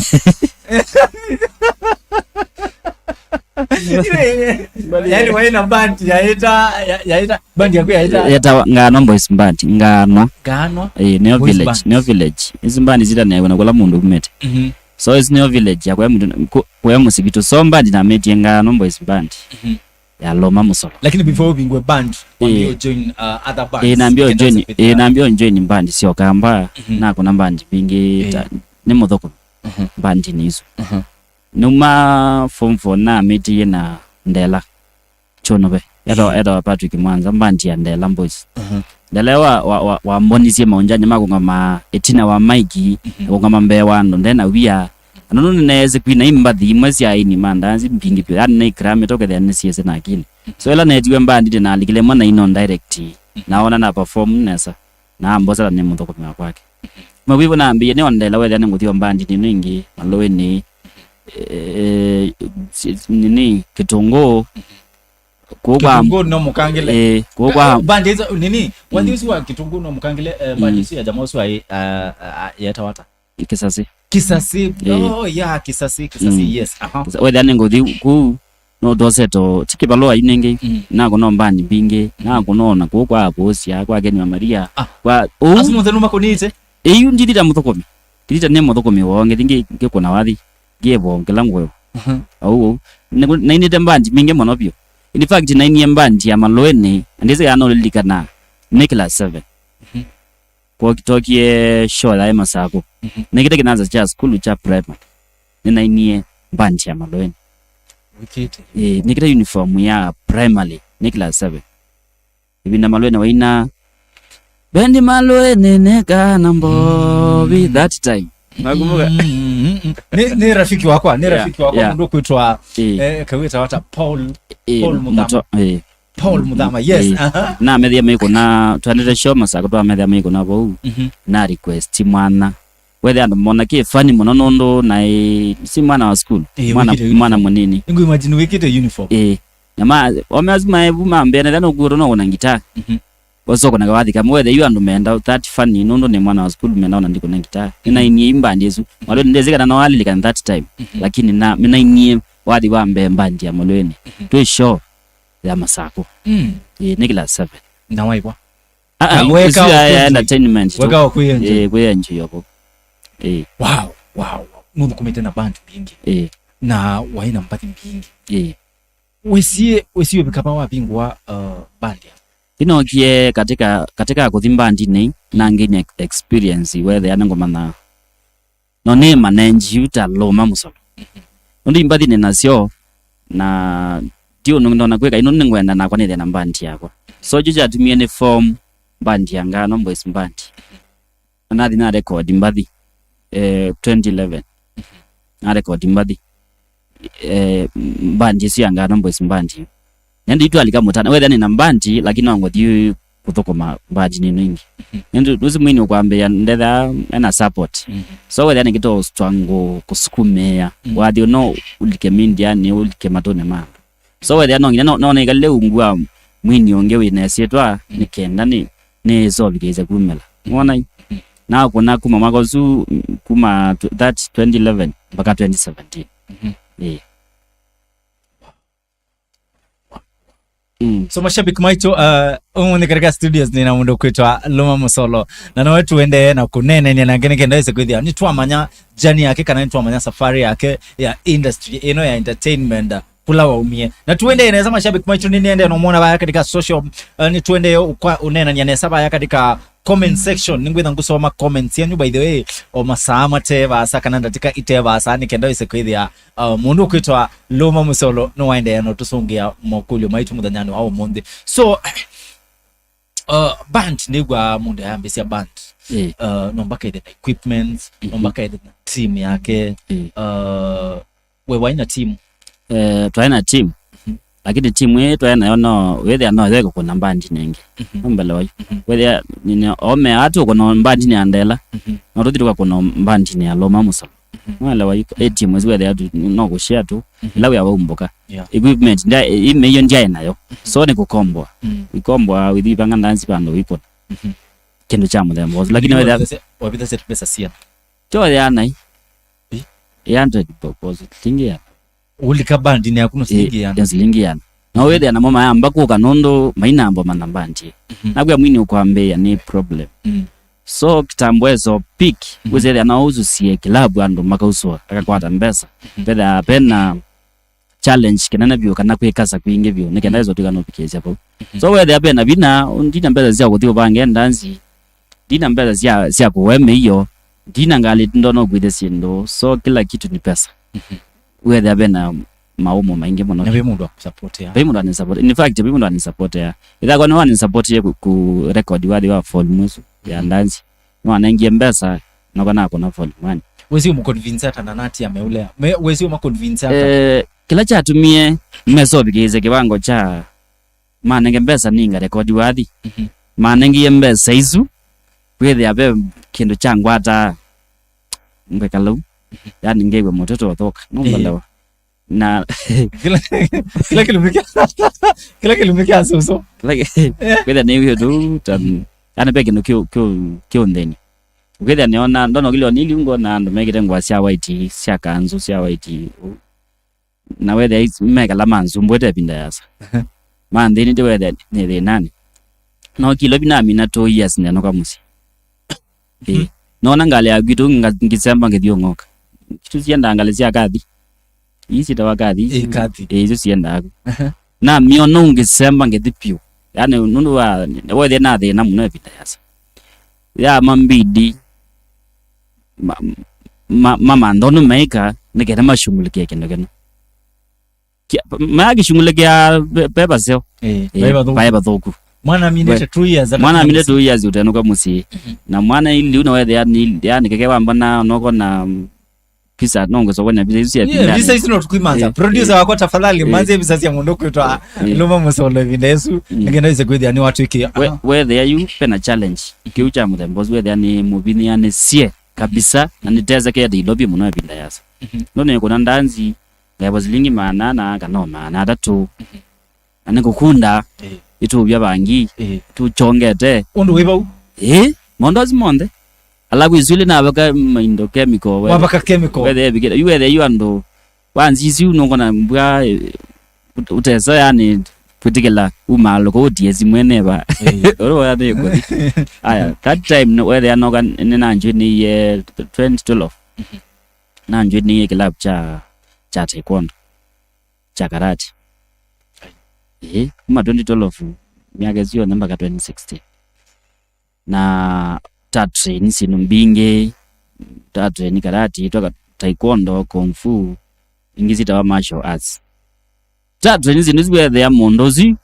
Yaani waĩ na band yaĩta, ya- yaĩta, band yaku yaĩta. Yetawa Ngano Boys Band, Ngano. Ngano. Eh, nĩyo Boys village, Band. Nĩyo village. Ici band sitanaewe na kũla mũndũ umĩte. Mhm. So ici nĩyo village ya kũya mũndũ, kũ- kũya mũsĩ witũ. So band namĩtie Ngano Boys Band. Mhm. Ya Loma Mũsolo. Lakini before ũvingwe band, wambie Eh. Ũjoin, uh, other bands. Eh, nambia nĩkenda ũjoin, ũsapĩthĩa. Eh, nambia ũjoin band syoka mba, Mhm. nakũna band mbingĩ Eh. ta, nĩ mũthũkũmi Mhm. bandinĩ isu. Mhm. Numa form four namĩtie na Ndela. Chonove. Etawa, Eh. etawa Patrick Mwanza, band ya Ndela Boys. Mhm. Ndela wa, wa, wa, wambonisye maũnjanĩ ma kũngama ĩtina wa maiki, Mhm. kũngama mbee wa andũ, ndena wia. Andũ nũnĩneesĩ kwina imbathi imwe sya aini ma ndanzi mbingĩ vyũ, yani nĩ ikramĩte ũkethĩa nĩsiĩsĩ na akili. So ĩla neetiwe mbandinĩ na alikile mwa na ino direct, naona na perform nesa, na ambosa nĩ mũthũkũmi wa kwake. Mawĩvo nambĩie nĩ ondela wethĩa nĩ ngũthi o mbandinĩ ĩno ĩngĩ, Malũĩnĩ, eh, si- nini, Kĩtũngũũ, kũu kwa Kĩtũngũũ no Mũkangĩle. Eh, kũu kwa Eh, band hizo, nini? Wathi Mm. ũsu wa Kĩtũngũũ no Mũkangĩle, eh, band Mm. isu ya jamaa ũsu aĩ, ah, ah, yetawa ata? Kĩsasĩ. Kĩsasĩ. Eh. Oh, yeah, Kĩsasĩ, Kĩsasĩ, Mm. yes. Aha. Kĩsa- wethĩa nĩ ngũthi kũu, no ndose to, ti kĩvalũa yu nĩngĩ, Mm. nakũna mbandi mbingĩ, nakũna ona kũu kwa Aposia, kwa Keni wa Maria, Ah. kwa, ũu. Asu mũthenu makũnĩte? Ĩyu ndithita mũthũkũmi. Ndithita nĩ mũthũkũmi woo, ngĩthi ngĩ- ngĩkũna wathi, ngĩvo ngĩla ngũyo. Mhm. Au, au. Nĩkũ- nainĩte mbandi mbingĩ mũno vyũ. In fact, nainie mbandi ya Malũĩnĩ, ndĩsĩ kana ũlilikana, nĩ class seven. Mhm. Kwokitokie show ya Masako. Mhm. Nĩkĩte kĩnyanza kya sukulu kya primary. Nĩnainie mbandi ya Malũĩnĩ. Wĩkĩte? Ĩĩ, nĩkĩte uniform ya primary, nĩ class seven. Ĩvinda Malũĩnĩ waina, "Bendi Malũĩnĩ neka na mbovi," Mm. that time. Nakumbuka? Mm, mm, mm. Nĩ, nĩ rafiki wakwa, nĩ Yeah, rafiki wakwa, yeah. Mũndũ kwĩtwa, Ĩĩ. Eh, kawĩta wata Paul, Ĩĩ, Paul Muthama. Mũto-, ĩĩ. Paul Muthama, yes, Ĩĩ. Aha. Namethia maikũna, twendete show Masako, twamethia maikũna vau. Mhm. Na request mwana. Wethe andũ mona kĩ funny mũno nũndũ naĩ, si mwana wa school. Ĩĩ, mwana, wĩkĩte uniform. Mwana mũnini. Nĩngũ imagine wĩkĩte uniform. Ĩĩ. Na ma, ome asu maevu mambĩa, na ĩla nũkuotwa no kũna ngitaa. Mhm. Ũcokonaga wathi kamwe, wethe yu andũ menda that funny, nũndũ nĩ mwana wa sukulu menda ona ndikũna ngitaa. Mhm. Nĩnainie mbandi ĩsu. Malũĩnĩ ndĩsĩ kana no alilikana that time. Mhm. Lakini na, nĩnainie wathi wa mbee mbandi ya Malũĩnĩ. Mhm. Twĩ show ya Masako. Mm. Ĩĩ, nĩ class seven. Na waĩvwa? Ah, ah, Na weka isu ya, ya ũkwĩenjoy. Entertainment tu. Weka ũkwĩenjoy. Ĩĩ, kwĩenjoy oko. Ĩĩ. Wow, wow. Nũthũkũmĩte na band mbingĩ. Ĩĩ. Na waĩ na mbathi mbingĩ. Ĩĩ. Wĩsie, wĩsie ũvika va wavingũa, uh, band ya? Ĩnokie katika, katika kũthi bandinĩ, na ngĩnya experience, wethĩa nĩngũmanya. No nĩ manenji yu ta Loma Mũsolo. Nũndũ imbathi nĩ nasyo, na ti ũndũ ndona kwĩka, ino nĩngwenda nakwa nĩthĩa na band yakwa. So, kyu kyatumie nĩ form band ya Ngano Boys Band. Na nathi na record mbathi, eh, twenty eleven. Na record mbathi, eh, band ĩsu ya Ngano Boys Band. Nĩndĩ itwalika mũtana, wethĩa nĩ na band, lakini no ngũthi kũthũkũma band nĩ ĩno ĩngĩ. Nĩndĩ ũsu mwini ũkwambĩĩa ndetha ena support. Mhm. So wethĩa nĩkĩto struggle kũsukumĩa. Mhm. Wathi no ũlike mindiani, ũlike matũnĩ ma andũ. So wethĩa no nginya no, no nĩkalile ungu wa mwini ũngĩ wĩ na ĩsyĩtwa, mm, nĩ kenda nĩ, nĩ solve kĩse kumĩla. Wona? Mm. Na kũna kuma mwaka ũsu, kuma tw-, that twenty eleven mpaka twenty seventeen. Mhm. Ĩĩ. Mm. So mashabiki maitũ, uh, ũmũnthĩ katika studios nĩ na mũndũ kwĩtwa Loma Mũsolo. Na nowe tuendee na kũneenania nake nĩ kenda wĩse kwĩthĩa nĩtwamanya journey yake kana nĩtwamanya safari yake ya industry ĩno ya entertainment, uh, kũla waumie. Na tuendee nesa, mashabiki maitũ, nĩnĩendee no mwona vaya katika social, uh, nĩtuendee ũkwa-, ũneenania nesa vaya katika comment section. Nĩngwĩtha ngũsoma comments yenyu, by the way, o masaa mate vaasa kana ndatika ite vaasa, nĩ kenda wĩse kwĩthĩa, uh, mũndũ ũkwĩtwa Loma Mũsolo nĩwaendee na ũtũsũngĩa mokũlyo maitũ mũthenyanĩ wa ũmũnthĩ. So, uh, band, nĩw'aa mũndũ ayambĩsya band. Ĩĩ. Uh, no mpaka ĩthe na equipments, no, mhm, mpaka ĩthe na team yake. Ĩĩ. Uh, we waĩ na team? Eh, twaĩ na team. Mhm. Lakini team ĩĩ twaĩ nayo no, wĩthĩa no yo ĩkũkũna bandinĩ ĩngĩ. Mhm. Ũmbelewa yu. Mhm. Wĩthĩa, nini, ome atu ũkũna bandinĩ ya Ndela, mhm, no tũthi tũkakũna bandinĩ ya Loma Mũsolo. Mhm. Mwelewa yu, ĩ team ĩsu wĩthĩa tu, no kũshare tu, mhm, ĩla wĩa waumbũka. Yeah. Equipment, ndia-, ĩ-, ĩmĩio ndyaĩ nayo. Mhm. So nĩ kũkomboa. Mm. Ũikomboa, wĩthi ĩvanga ndanzi vandũ wĩkũna. Mhm. Kĩndũ kya mũthemba ũsu. Lakini wĩthĩa wavithasya, wavithasya tũmbesa siana. Kyo ya nai. Ĩ? Ya hundred bob, boss, tingi ya. Ũlika bandinĩ yaku no silingi ĩana. Ya silingi ĩana. No wĩthĩa namo mayamba kũka nũndũ mainamba mana bandi. Mhm. Nakwĩa mwini ũkwambĩĩa nĩ problem. Mm. So kitambo eso peak, mhm, wĩsethĩa no ũsusie kilabu andũ makausũa, akakwata mbesa. Mhm. Vethĩa pena challenge kĩnene vyũ kana kwĩkasa kwingĩ vyũ, nĩ kenda, mhm, ĩso twĩka nũvikĩĩsya vau. Mhm. So wethĩa pena vinya, ndina mbesa sya kũthi ũvange ndanzi, ndina mbesa sya, sya kũwe mĩio, ndina ngalĩ ndona ũkwĩthya syĩndũ, so kila kitu ni pesa. Mhm. Wethĩa vena maumo maingĩ mũno. Na ve mũndũ wa kũsupportia. Ve mũndũ anisupport. In fact, ve mũndũ anisupport ya. Ĩthakwa nĩ wanisupport ye ku, ku record wathi wa volume ĩsu ya, mhm, ndanzi. Nĩwanengie mbesa, noka nakũna volume one. Wĩsĩ ũmũconvince ata na nati ameũlea? Me, wĩsĩ ũmaconvince ata? Eh, kĩla kyatumie mesovikĩĩsya kĩwango kya manenge mbesa ninga record wathi. Mhm. Manengie mbesa isu, wĩthĩa ve kĩndũ kya ngwata ngwekalau. Mhm. Yani ngew'a mũtwe tũthoka. Nũmbelewa. Na kĩla, kĩla kĩlumi kya, kĩla kĩlumi kya soso. Kĩla kĩ-, kwĩthĩa nĩ wĩũ tu, ta, yani ve kĩndũ kĩũ, kĩũ, kĩũnthĩni. Ũkĩthĩa nĩona, ndona ũkĩlĩ onili ngona andũ mekĩte ngũa sya white, sya kanzu, sya white. Na wethĩa is-, mekala manzumbwĩte ĩvinda yasa. Aha. Manthĩnĩte wethĩa nĩ thĩnanĩ. No kilo vinamina two years nenũka mũsyĩ. Ĩĩ. Mhm. Nona ngalĩ ya kwitũ nga-, ngĩsemba ngĩthiũng'oka. Kĩtu siendaa ngalĩ sya kathi. Ii sitawa kathi. Ĩĩ, kathi. Ĩĩ, isu siendaa ku. Aha. Namĩona ũngĩsemba ngĩthi vyũ. Yani, nũndũ wa, wethĩa na thĩna mũno ĩvinda yasa. Ya mambidi, ma, ma, ma, manthonũ maika, nĩ kenda mashughulikie kĩndũ kĩno. Kia-, mayakishughulikia pe-, pepa seo. Eh, eh, vaĩ vathũku. Vaĩ vathũku. Mwana aminĩte two years, mwana aminĩte two years ũtenũka mũsyĩ. Mhm. Na mwana iliu na wethĩa ni, yani keke wambana noko na, mm, visa, no ngũsovania visa isu sya, yeah, visa isu no tũkwĩmanza. Eh, producer, eh, wakwa, tafadhali, eh, manze visa sya mũndũ kwĩtwa, eh, Luma Mũsolo ĩvinda ĩsu, mm, nĩkenda ĩse kwĩthĩa nĩ watwĩkĩa. We-, wethĩa yu pena challenge. Kĩu kya mũthemba ũsu wethĩa nĩ mũvinyanĩsye kabisa, na nĩtesekete Nairobi mũno ĩvinda yasa. Mhm. No nĩkũna ndanzi, ngaĩva silingi maana ana kana o maana atatũ. Mhm. Na nĩkũkunda, eh, ĩtũvya vangi, eh, tũchongete. Ũndũ wĩ vau? Ĩĩ, maũndũ asu monthe. Alafu isu ilĩ navaka maindo chemical, we-, wavaka chemical. Wethe evikĩte, yu wethe yu andũ, wanzi isu nũkona mbwa, eh, ũte-, ũtesa yani kwĩtĩkĩla umaalũko ũtie simwe neva. Eh. Ũrĩa waya nĩ kũthi. Aya, that time nĩ wethĩa noka nĩnanjoinĩie twenty twelve. Mhm. Nanjoinĩie kĩlavu kya, kya taekwondo, kya karate. Ĩĩ, kuma twenty twelve, myaka ĩsu yonthe mpaka twenty sixteen. Na tatrain syĩndũ mbingĩ, tatrain karate, twaka taekwondo, kung fu, ingĩ syĩtawa martial arts. Tatrain syĩndũ isu wethĩa mũndũ ũsu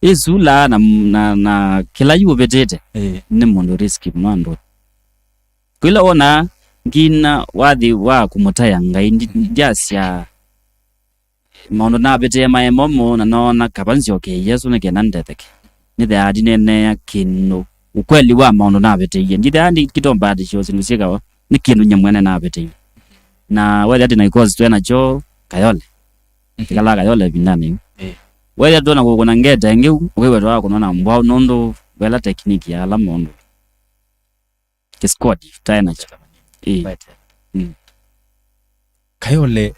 ĩsula na, na, na kĩla yu ũvĩtĩte, ĩĩ, nĩ mũndũ risk mũno andũ. Kwĩla wona ngina wathi wa kũmũtaĩa Ngai, ndi-, ndyasya maũndũ navĩtĩe maĩ momũ, na noona kava nzyoke Yesũ nĩ kenda ndetheke. Nĩthĩaa ndineenea kĩndũ, ũkweli wa maũndũ navĩtĩie. Ndithĩaa ndi-, kĩtombaatĩsyo syĩndũ syĩkawa, nĩ kĩndũ nyie mwene navĩtĩie. Na wethĩa atĩ na ikosi twĩ nakyo Kayole. Mhm. Ĩkalaa Kayole ĩvindanĩ yu. Eh. Wethĩa twona kũkũna ngeta ĩngĩ, ũkĩw'a twakũnwa na mbwau nũndũ vela tekniki ya ala maũndũ. Kĩsquad taĩ nakyo. Ĩĩ. Mm. Kayole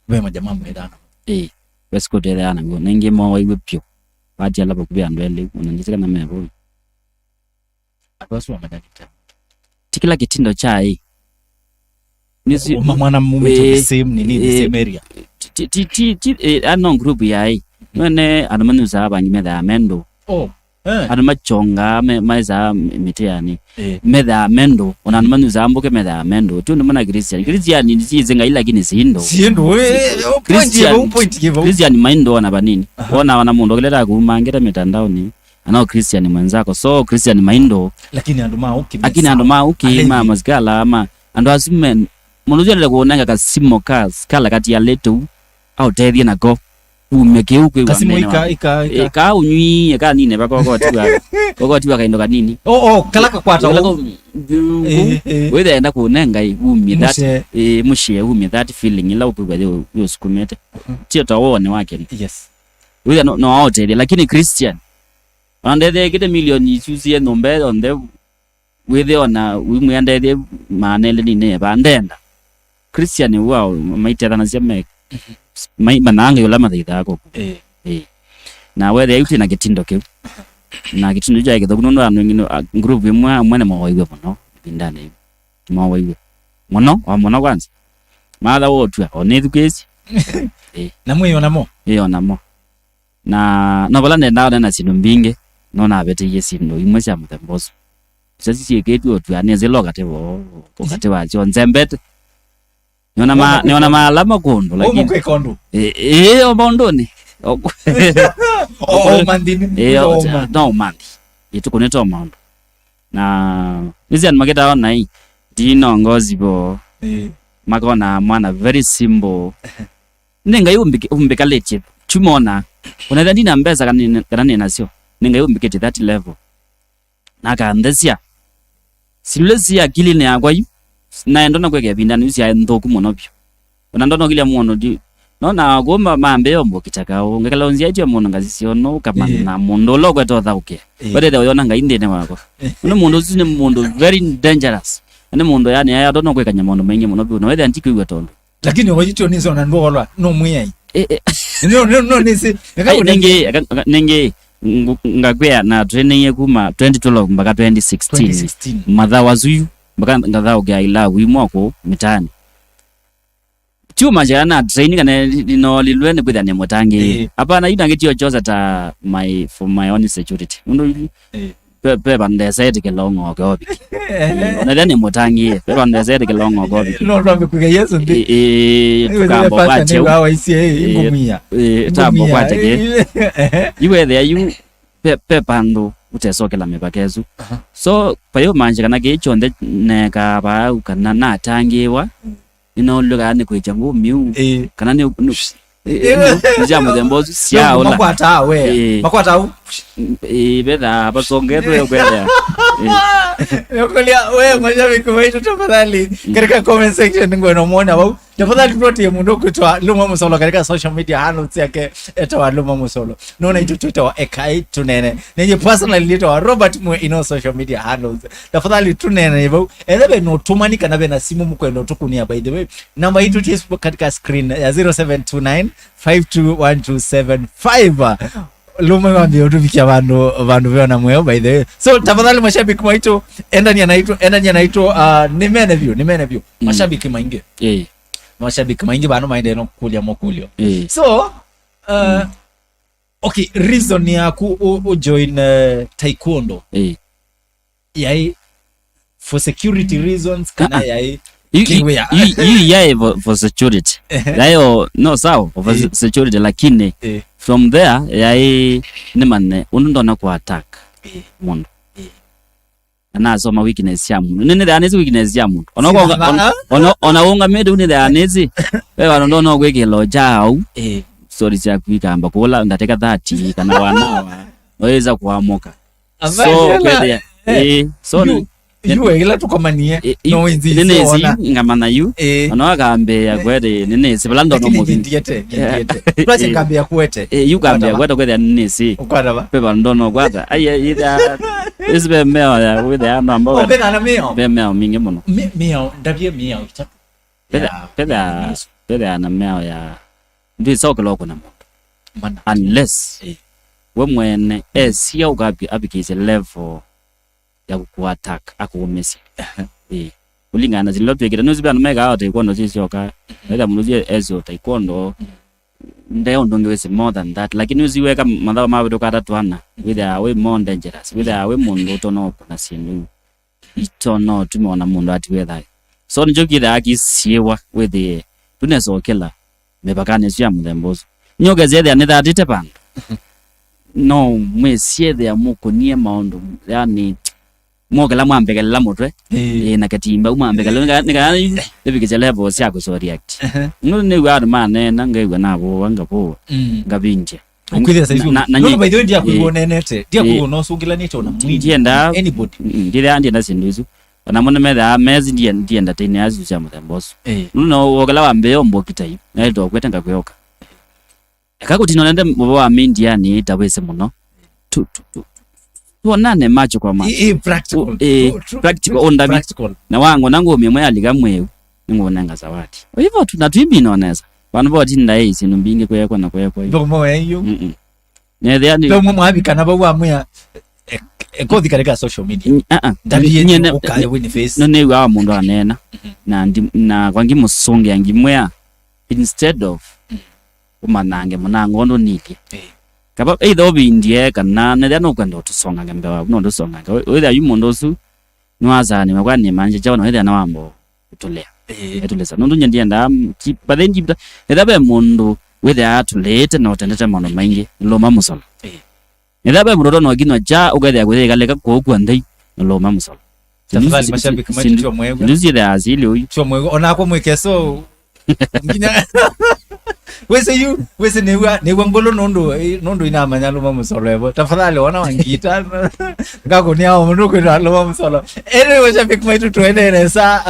ve majamaa mwĩthana. Ĩĩ. Ve squad ethĩana w'o. Na ingĩ mowaiwe vyũ. Vatiala vakuvĩ andũ elĩ, ona ndĩsĩ kana me vau. Andũ asu wamanyanyĩte. Ti kĩla kĩtindo kyaĩ. Nĩsi- Uma mwana mumĩte, eh, the same nini, the, eh, same area. Ti, ti, ti, ti, eh, ano group yaĩ. Nĩwene andũ manyusaa vangi methaa mendũ. Oh. Eh. Andũ machongaa me-, maĩsaa mĩ-, mĩtĩanĩ. Eh. Methaa mendũ, ona andũ manyusaa mbũke methaa mendũ. Ti ũndũ mana Christian. Christian nĩsiĩsĩ Ngai lakini si indo. Si indo, eh, eh, oh, point Christian, ĩvo, point ĩvo. Christian maindo ona vanini. Aha. Ona, ona mũndũ ũkĩleta kumangĩte mitandaoni, anao Christian mwenzako. So Christian maindo. Lakini andũ ma ũkĩ, lakini andũ ma ũkĩ, ma masikala, ma andũ asu men, mũndũ ũcio arenda kũnenga kasimo ka skala kati ya letu, aũtethie nako. Umye kĩu kwĩw'a. Kasimũ ika, ika, ika. Ĩka ũnywie kanini va kokotiwa, kokotiwa kaindo kanini. Oh, oh, kala kakwata. Kala ũu. Ko-, eh, eh. Wĩthenda kũnenga umye that, mũcee. Eh, mũcee umye that feeling ĩla ũkwĩw'a yũ-, yũsukumĩte. Mhm. Tio ta wone wake. Yes. Wĩthĩa no, no aũtethie, lakini Christian, ona ndethekĩte milioni isu sie nyũmba yonthe, wĩthĩa ona wĩmwĩa ndethie maana elĩ nĩneva ndenda. Christian wao maitethanasia me, mai-, mananga yũla mathaithaa kũku. Eh. Eh. Na wethĩa yu twĩ na kĩtindo kĩu. Na kĩtindo kyaĩ kĩthũku nũndũ andũ aingĩ nĩ, a, group ĩmwe amwe nĩmowaiwe mũno ĩvindanĩ yĩu. Nĩmowaiwe. Mũno, o mũno kwanza. Matha wotw'a, o nĩthukĩĩsye. Eh. Na mwĩ o namo? Ĩ o namo. Na no vala nendaa ũneena syĩndũ mbingĩ, no navetĩie syĩndũ imwe sya mũthemba ũsu. Sasi syĩkĩtw'e ũtw'anĩsĩ lo katĩ woo, ũkatĩ wasyo nzembete. Nĩona ma-, nĩona maalama kũndũ, lakini ũmũkwĩka ũndũ. Ĩ, ĩ, o maũndũnĩ. O, o, o manthĩnĩ, ĩ, o, o manthĩ. No manthĩ. Ĩtukũ nĩ to maũndũ. Na nĩsĩ andũ makĩtaa ona ĩ, ndinongozi vo. Ĩ. Makona mwana very simple. Nĩ Ngai ũmbĩk-, ũmbĩkalĩtye. Chumona. Onethĩa ndina mbesa kana nĩ-, kana nĩ nasyo. Nĩ Ngai ũmbĩkĩtye that level. Na akanthesya. Syĩndũ ila syĩ akilinĩ yakwa yu, naenda na kwĩka ĩvindanĩ yu syaĩ nthũku mũno vyũ. Ona ndonokilya mũndũ ndi. No na kuma mambĩĩa ũmbũkita kaũ, ngekala ũnziaĩtye mũndũ ngasisya ũnũ, ũkamana mũndũ ũla ũkweta ũthaũkĩa. Ĩĩ. Wetethĩa ũyona Ngai nthĩnĩ wakwa. Nĩ mũndũ ũsu nĩ mũndũ very dangerous. Nĩ mũndũ yani aya ndona kwĩkanya maũndũ maingĩ mũno vyũ. Na wethĩa ndikwĩw'a tondũ. Lakini oityo nĩsĩ ona ndwolwa, no mwĩai. Eh, eh. No, no, no, nĩsĩ. Ai, nĩngĩ, aka-, aka-, nĩngĩ, ngu-, ngakwĩa na twĩnĩie kuma twenty twelve mpaka twenty sixteen. Twenty sixteen. Mathawa suyu, mpaka ngathaũkĩa ilavu imwe kũu mĩtaanĩ. Chuma cha na train kana li-, linolilwe nĩ kwĩthĩa nĩ mũtangĩĩe. Eh. Hapana, yu nangĩtio chosa ta my, for my own security. Nũndũ yu, eh, ve, ve vandũ ndesa ĩtĩkĩla ũng'oke oviki. Eh. Ona ethĩa nĩ mũtangĩĩe, ve vandũ ndesa ĩtĩkĩla ũng'oke oviki. No twambe kwĩka Yesu nthĩ. Eh, eh, tũkamba kwatya ũ. Ĩĩ, ĩĩ, tũkamba kwatya kĩ. Ehe. Yu wethĩa yu, ve, ve vandũ ũtesokela mĩvaka ĩsu. Aha. So, vayũmaanisha kana kĩĩ kyonthe neekaa vau kana natangĩĩwa, mm, nĩnaũlw'e kana nĩ kwĩkya ngũũ mĩu, ĩĩ, kana nĩ, nĩ, ĩĩ, nĩ, nĩ sya mũthemba ũsu syaũla. Makwataa we. Ĩĩ. Makwataa u. Ĩĩ, vethaa vasongetwe kwethĩa. Ĩĩ. Nĩkũlya, we mashabiki maitũ, tafadhali, mm, katika comment section ngwenda mwona vau. Tafadhali tupatie mũndũ kwĩtwa Luma Musolo katika social media handles yake, etawa Luma Musolo. Nona itu twĩtawa Ekai Tunene. Nenye personally nĩtawa Robert Mwe in all social media handles. Tafadhali tunene vau. Ethe ve no tumani kana ve na simu mũkwenda ũtũkũnĩa, by the way. Namba itu ti katika screen ya zero seven two nine five two one two seven five. Luma wambie ũtũvikia vandũ, vandũ ve na mweo, by the way. So, tafadhali mashabiki maitũ, endania naitũ, endania naitũ, uh, nĩ mene vyũ, nĩ mene vyũ. Mm. Mashabiki maingĩ. Eh. Mashabiki maingĩ vano maendee no kũkũlya makũlyo. Eh. So, uh, mm, okay, reason yaku ũ, ũ join, uh, taekwondo. Eh. Yaĩ for security reasons kana, ah, ah, yaĩ yu, yu, kĩwĩa? Yu, yu yaĩ for, for security. Ehe. Yaĩ o, no, sawa, for, eh, se-, security, lakini, eh, from there, yaĩ nĩmanye, ũndũ ndona kũ attack, eh, mũndũ. Eh. Na nasoma weakness ya mũndũ. Nĩ, nĩthĩanĩsĩ weakness ya mũndũ. Ona, ona, ona ũngamĩte u nĩthĩanĩsĩ. Ve vandũ ndona kwĩkĩla ũkya au. Eh. Story syaku ikamba kũla ndatĩka thirty kana one hour. Noĩsa kũamũka. So, kwĩthĩa, eh, eh, so, yu, yu, ĩla tũkomanie, eh, no yu, wĩnzi nĩnĩsĩ ona. Yu, ngamanya yu, eh, ona akambĩa, eh, kwete, nĩnĩsĩ, vala ndona. Lakini mũvindi. Ndiete, ndiete. Twache, eh, ngambĩa kwete. Eh, yu ngambĩa kwete, kwete kwĩthĩa nĩnĩsĩ. Ũkwata va? Ve vandũ ndona ũkwata. Ai, ai, itha, ĩsu ve mĩao ya, wĩthĩa no ambao. Oh, ve na mĩao. Ve mĩao mingĩ mũno. Mĩ-, mĩao, ndavye mĩao itatũ. Ve, ya, ve, ya, nĩnĩsĩ. Ve na mĩao ya, ndwĩsa ũkĩla ũkũna mũndũ. Mana. Unless, eh, we mwene, esia ũkapi-, avikĩsye level ya kũkũ attack, akũũmĩsya. Ĩĩ. Kũlingana na syĩndũ ila twĩkĩte. Nĩwĩsĩ ve andũ mekaa o taekwondo syĩ syoka. Wĩthĩa mũndũ ũsu esi o taekwondo, nde ũndũ ũngĩ wĩsĩ more than that. Lakini wĩsĩ weka mathaũ mavĩtũka atatũ ana, wĩthĩawa wĩ more dangerous. Wĩthĩawa wĩ mũndũ ũtonya ũkũna syĩndũ itonya ũtuma ona mũndũ atiwe thayũ. So nĩkyo kĩthĩawa kĩsiĩwa wĩthĩe tũnesa ũkĩla mĩvakanĩ ĩsu ya mũthemba ũsu. Nyie ũkesya ethĩa nĩthatĩte vandũ. No mwĩsye ethĩa mũkũnie maũndũ, yani, mwokela mwambekelela mũtwe, ĩĩ, ĩĩ, na katimba u mwambekelela, nĩka-, nĩkana ĩvikĩsya level sya kũseo react. Ehe. Nũ nĩw'a andũ maneena, ngaĩw'a navũwa, ngavũwa, mm, ngavindya. Ũkwĩthĩa saizi na, na, na nũndũ nyie-, by the way, ndiakwĩw'a, ĩĩ, ũneenete, ndiakwĩw'a, ĩĩ, ũnasũngĩlanĩte ona mwini, ndienda, anybody. Mm, ndithĩa ndienda syĩndũ isu. Ona mo nĩmethĩawa mezi ndie-, ndienda tene asu sya mũthemba ũsu. Ĩĩ. Nũndũ no wokela wambĩĩa ũmbũkita yu, naĩtwa kwete ngakwĩoka. Eka kũtina nende mũvo wa mindiani ĩtawĩsĩ mũno. Tu, tu, tu, tuonane macho kwa macho. Ĩĩ, ĩĩ, practical. Ũ-, ĩĩ, true, true, practical, true, ũndavi. Practical. Na wangu na ngũmĩ ĩmwe yalika mwĩu. nĩngũnenga zawadi. O hivyo tu, na twĩmbina o nesa. Vandũ va ũtinda ĩ syĩndũ mbingĩ kwekwa na kwekwa. Ndomo eyo. Mm-mm. Nethĩa nĩ ndomo mwavikana vau amwĩa, e-, e-, kothi katika social media. Mm, ah, ah. Ndavie nye ne-, ũkae ne-, wini face. No nĩw'aa mũndũ aneena. Na ndi-, na kwa ngimũsũngĩa ngimwĩa, instead of ũmanange mũnango ũndũ nilye. Eh. Kava either ũvindie kana nethĩa nũkwenda ũtũsongange mbee waku, no ndũsongange. Wĩ-, wĩthĩa yu mũndũ ũsu nĩwasaanĩwe kwa nĩmanyĩsya kyaũ na wĩthĩa nĩwamba kũtũlea. Eh. Etũlĩsa. Nũndũ nye ndiendaa, mm, ki-, but then ki-, ethĩa ve mũndũ wĩthĩa atũlĩĩte na ũtendete maũndũ maingĩ, lũma mũsolo. Eh. Ethĩa ve mũndũ ũtonya ũkinywa kya, ũkethĩa kũyĩkalĩka kũu kwa nthei, na lũma mũsolo. Tafadhali, mashabiki maitũ, tio mwegwe. Ndu syĩthĩaa sili ũyu. Tio mwegwe. Onakwa mwĩkeso. Nginya wĩsĩ yu, wĩsĩ nĩw'a, nĩw'a ngũlũ nũndũ, nũndũ inamanya lũma mũsolo evo. Tafadhali, wana wa ngita. Ngakũnia o mũndũ kwĩtwa lũma mũsolo. Anyway, mashabiki maitũ, tũendee nesa,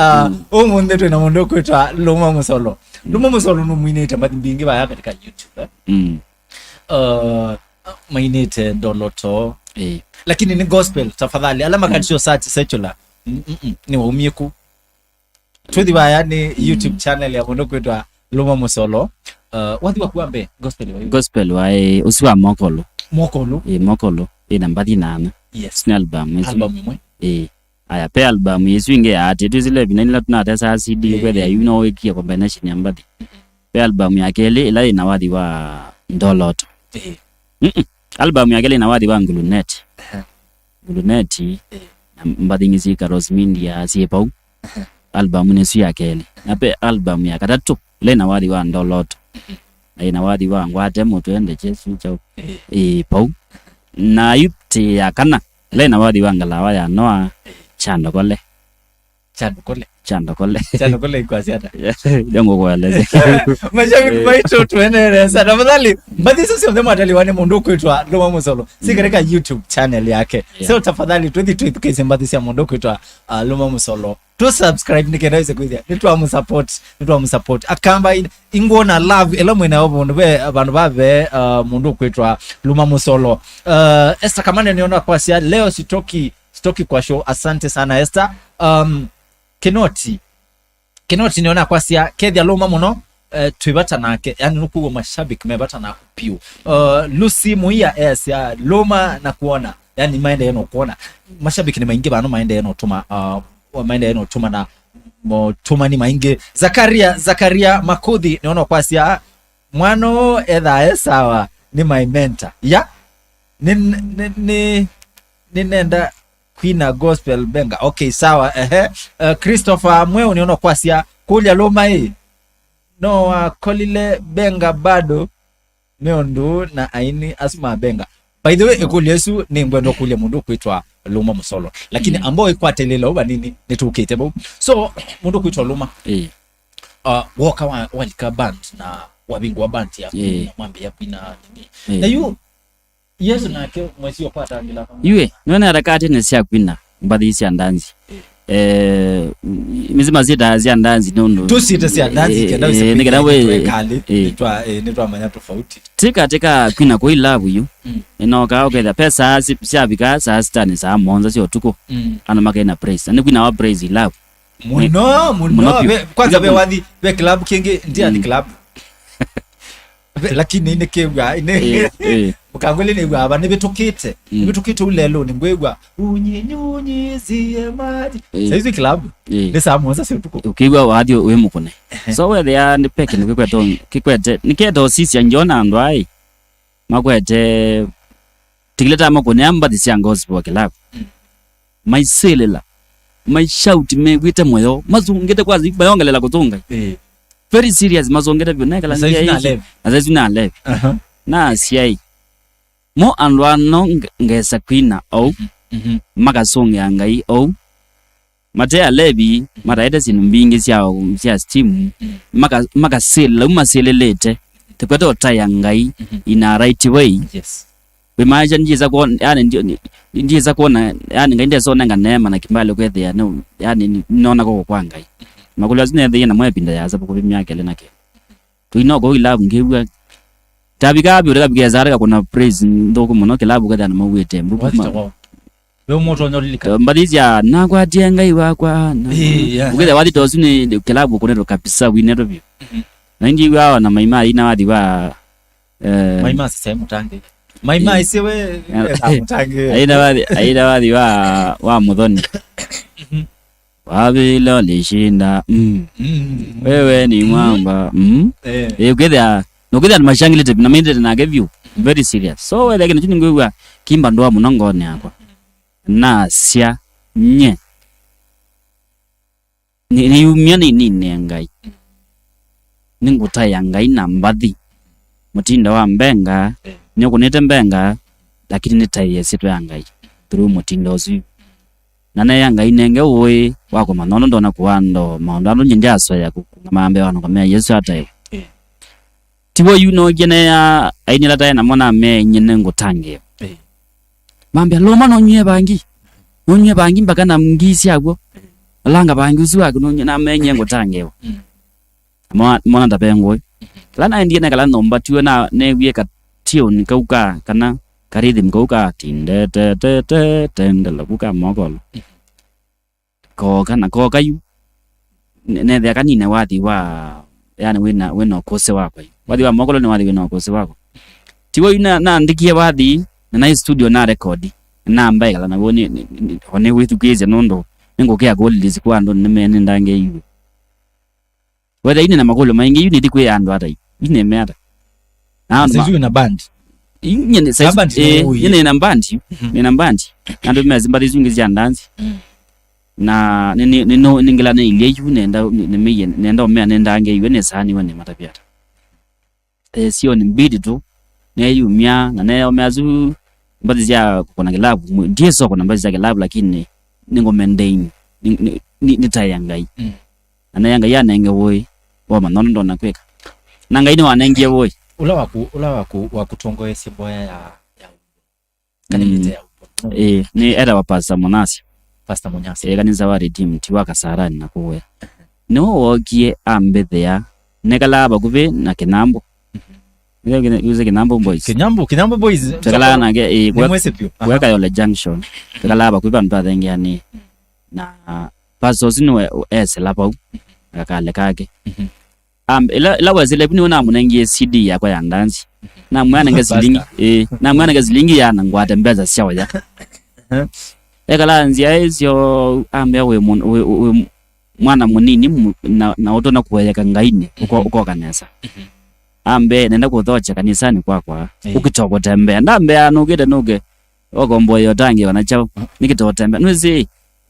uh, ũmũnthĩ twĩna mũndũ kwĩtwa lũma mũsolo. Lũma mũsolo nũmwinĩte mbathi mbingĩ vaya katika YouTube, eh? Mm. Uh, mainĩte ndoloto. Eh. Lakini nĩ gospel, tafadhali. Ala makatio search secular. Mm, mm, mm. Nĩwaumie ku. Twĩthi vaya nĩ YouTube channel ya mũndũ kwĩtwa Lũma Mũsolo. Uh, wathi waku wa mbee, gospel wa yu? Gospel wa, eh, ũsu wa Mokolo. Mokolo? Eh, Mokolo. Ĩna mbathi nana. Yes. Nĩ album ĩsu. Album ĩmwe. Eh. Aya, pe album ĩsu ĩngĩ ya atĩ twĩsĩle ĩvinda ĩla tũnatesaa C D, eh, kwethĩa yu no wĩkie combination ya mbathi. Pe album ya kelĩ ĩla yĩna wathi wa Ndoloto. Eh. Mm-mm. Album ya kelĩ yĩna wathi wa Nguluneti. Ehe. Nguluneti, eh, na mbathi ingĩ syĩ Karos Media syĩ pau. Ehe. Album nĩsu ya kelĩ. Na pe album ya katatũ ĩla yĩna wathi wa Ndoloto. Na yĩna wathi wa Ngwate Mũtwe Ndeche Su Chau. Eh. Ĩ pau. Na yu ti ya kana ĩla yĩna wathi wa Ngalawa ya Noa, eh, Chandokole. Chandokole. Chandokole. Chandokole ikwasya ata? Ndio ngũkũeleze. Mashabiki maitũ, tũendelee sana. Tafadhali, mbathi icio syonthe mwataliwa nĩ mũndũ ũkwĩtwa Lũma Mũsolo. Si katika YouTube channel yake. Yeah. So tafadhali, twĩthi twĩthukĩĩsye mbathi sya mũndũ ũkwĩtwa, uh, Lũma Mũsolo. Tu subscribe nĩ kenda wĩse kwĩthĩa nĩtwamũsupport, nĩtwamũsupport. Akamba in-, ingwona love ĩla mwĩnayo mũndũ ve vandũ vave, uh, mũndũ ũkwĩtwa Lũma Mũsolo. Uh, Esther Kamane nĩona kwasya, leo sitoki Sitoki kwa show. Asante sana, Esther. Um, Kinoti. Kinoti nĩona kwasya, kethya Lũma mũno, eh, twĩ vata nake. Yani, nũkwĩw'a mashabiki me vata naku piũ. Uh, Lucy Muia esya, Lũma na kuona. Yani, maendeee no kuona. Mashabiki nĩ maingĩ vano maendeee no tũma, uh, maendeee no tũma na motũmani maingĩ. Zakaria, Zakaria Makuthi nĩona kwasya, mwana ũũ ethaa e sawa, nĩ my mentor. Ya? Nĩ, nĩ, nĩ, nĩnenda kwina gospel benga. Okay, sawa, ehe. Uh, Christopher Mweu nĩona kwasya, kũlya Lũma ĩ, no wakolile benga bado, nĩ ũndũ na aini asu ma benga. By the way, ĩkũlyo ĩsu nĩngwenda kũlya mũndũ ũkwĩtwa Lũma Mũsolo. Lakini mm, ambao ĩkwatĩlĩla ũva nini, nĩtũkĩte vau. So, mũndũ ũkwĩtwa Lũma. Ĩĩ. Uh, woka wa, walika band na wavingũa band yaku, ĩĩ, na mwambĩĩa kwina nini. Ĩĩ. Na yu Yesu nake mwesi ũkwatangĩla vamwe. Yu ĩ, nĩwona harakati nĩ sya kwina, mbathi sya ndanzi. Eh, mĩsima syĩtaa sya ndanzi nũndũ tũsyĩte sya ndanzi, eh, kenda eh, wĩse nĩ kana kwĩthĩa we, nĩtwekali, eh, nĩtwa-, eh, nĩtwamanya tofauti. Ti katika kwina kũi love yu. Mm. Ĩnokaa ũkethĩa pesa si-, syavika saa sita nĩ saa mũonza sya ũtukũ. Mm. Andũ makaina praise. Na nĩ kwina wa praise love. Mũno, mũno, mũno vyũ. Ve, kwanza ve wathi, ve club kĩngĩ, ndiathi club. Ve, lakini nĩkĩw'a, nĩ, eh, eh, mũkangũlĩ nĩw'a ava, nĩvĩtũkĩte. Mm. Nĩvĩtũkĩte ũlelũnĩ, ngwĩw'a, "Unyinyunyizie maji." Eh. Saizi club, eh, nĩ saa mũonza sya ũtukũ. Ũkĩw'a wathi wĩ mũkũne. Ehe. So wethĩa nĩ peke nĩ kĩkwete, kĩkwete, nĩkĩete ũsisya ngiona andũ aĩ. Makwete, tikile ta makũne mbathi sya gospel club. Mm. Maisĩlĩla, maishauti mew'ĩte mũyo, masũngĩte kwa mayongelela kũsũnga. Eh. Very serious, masũngĩte vyũ, nekala na saizi nĩ alevi. Na saizi nĩ alevi. Aha. Na asyai. Mo andũ ano nge-, ngesa kwina ou, mhm, makasũngĩa Ngai ou. Mate alevi, mataete syĩndũ mbingĩ sya, sya steam, mm, maka-, makasĩlĩla, u masĩlĩlĩte. Tũkwete ũtaĩa Ngai, mhm, in a right way. Yes. Wĩmaisha ndyĩsa kwona, yani, ndi-, ndi-, ndyĩsa kwona, yani, Ngai ndesonenga neema na kĩmbali kwethĩa, no, yani, nona kũkũ kwa Ngai. Makũlyo asu nethĩie namo ĩvinda yasa vakuvĩ myaka ĩlĩ na kenda. Tũinoko ilavu ngĩw'a. Tavika vyũ, tavika esa, tavika kuna praise nthũku mũno, kilavu kethĩa na mauĩte mbu. Wathi ta wao. We ũmwe ũtonya ũlilikana. Mbathi sya, "Nakwatie Ngai wakwa." Na, eh, yeah, ũkĩthĩa wathi ta ũsu nĩ kĩlavu ũkũnĩtwe kabisa, winetwe vyũ. Mhm. Na ĩndĩ wĩw'aa ona maima aina wathi wa, eh, maima asisya mũtangĩĩe. Maima, eh, ĩsĩ we, eh, eka mũtangĩĩe. Aina wathi, aina wathi wa, wa mũthoni. Mhm. Wavĩla ũlishinda. Mm. Mm. Wewe ni mwamba. Mm. Eh. Eh, ũkĩthĩa, na ũkĩthĩa nĩmashangĩlĩte, na maendete nake vyũ. Very serious. So, wethĩa kĩndũ kyu nĩngwĩw'a kimba ndũa mũno ngoonĩ yakwa. Nasya, nye. Nĩ, nĩyumya nĩnine Ngai. Nĩngũtaĩa Ngai na mbathi. Mũtindo wa mbenga, eh, nĩũkũnĩte mbenga, lakini nĩtaĩe syĩtwa ya Ngai through mũtindo ũsu. Na neea Ngai nenge ũĩ wa kũmanya ũndũ ndonya kũandoo maũndũ andũ nyie ndyasoya kũkũngama mbee wa nũkamea Yesũ ataĩwe. Eh. Tiw'o yu nookie neea aini ala taĩ namo namea inyie nĩngũtangĩĩwa. Eh. Mambĩa, "Lũma nũnywie vangi. Nũnywie vangi mpaka na ngii syakw'o. Langa vangi ũsu waku nũnywie," namea inyie ngũtangĩĩwa. Mm. Mwa-, mwana ndapengũe. Kĩla naendie nekala nyũmba tiwe na newie ka tune kau ka, kana ka rhythm kau ka tindetetetendela ku ka mokolo. Kooka na kooka yu. Ne-, nethĩa kanine wathi wa, yani wĩna, wĩna ũkũsĩ wakwa yu. Wathi wa mokolo nĩ wathi wĩna ũkũsĩ wakwa. Tiw'o yu na, naandĩkie wathi, na naĩ studio na record. Namba ĩkala naw'o nĩ, nĩ, nĩ, o nĩ wĩthukĩĩsya nũndũ nĩngũkĩa kũlilisi kwa andũ nĩmene ndangĩiwe. Wetha ine na makũlyo maingĩ, yu nĩthi kwĩa andũ ata yu? Yu nĩme ata? Na andũ ma- yu na band. Yu nye nĩ size, band eh, nĩ ũĩ. Nye nĩ na band yu. Mhm. Nĩ na band. Na andũ mezi mbathi isu ingĩ sya ndanzi. Mm. Na nĩ, nĩ, nĩ, no, nĩ ngĩla nĩ ilia yu nenda, nĩ, nĩ mĩie, nenda ũmea nĩ ndange iwe nĩ saani we nĩ matavya ata. Eh, sio nĩ mbidi tu. Neyumya, na neyomea asu mbathi sya kũkũna kĩlavu, mwe-, ndiye soko na mbathi sya kĩlavu, lakini nĩ ngũmendeini, nĩ, nĩ, nĩ, nĩtaĩa Ngai. Mm. Na neya Ngai anenge ũĩ, wamanya ũndũ ndonya kwĩka. Na Ngai nĩwanengie ũĩ. Ũla waku, ũla waku, wakũtongoesye mboya ya, ya, kana mm, mĩte ya ũmbo. Ĩĩ, nĩ etawa Pastor Mũnyasya. Pastor Mũnyasya. Ĩĩ, kanisa wa Redeemed, ti wa Kasarani na kũũya. Nĩwe wookie ambĩthĩa, nekalaa vakuvĩ na Kĩnyambũ. Mhm. Nĩwe Kĩnya-, yuze Kĩnyambũ Boys. Kĩnyambũ, Kĩnyambũ Boys. Twekalaa nake, ĩĩ, nĩ kwe-, mwĩsĩ vyũ. Kwe Kayole Junction. Twekalaa vakuvĩ vandũ twathengeanĩe. Na pastor ũsu nĩwe esĩla vau, na kakale kake. Mhm. Am, ĩla, ĩla wesĩle vu nĩwe namũnengie C D yakwa ya ndanzi. Namwĩa nenge silingi, pastor, ĩĩ, namwĩa nenge silingi ya na ngwate mbesa sya ũya. Ekala nzĩa ĩsyo, ambĩa wĩ mũ-, wĩ, wĩ mwana mũnini mu-, na, na ũtonya kũeyeka Ngainĩ, ũko-, mhm, ũkoka nesa. Mhm. Ambĩa nenda kũthokya kanisanĩ kwakwa, ĩĩ, ũkĩtoka kũtembea. Ndambĩa nũkĩte nũke, ũkomboe ũtangĩĩwa na kyaũ, nĩkĩtoka kũtembea. Nĩwĩsĩ,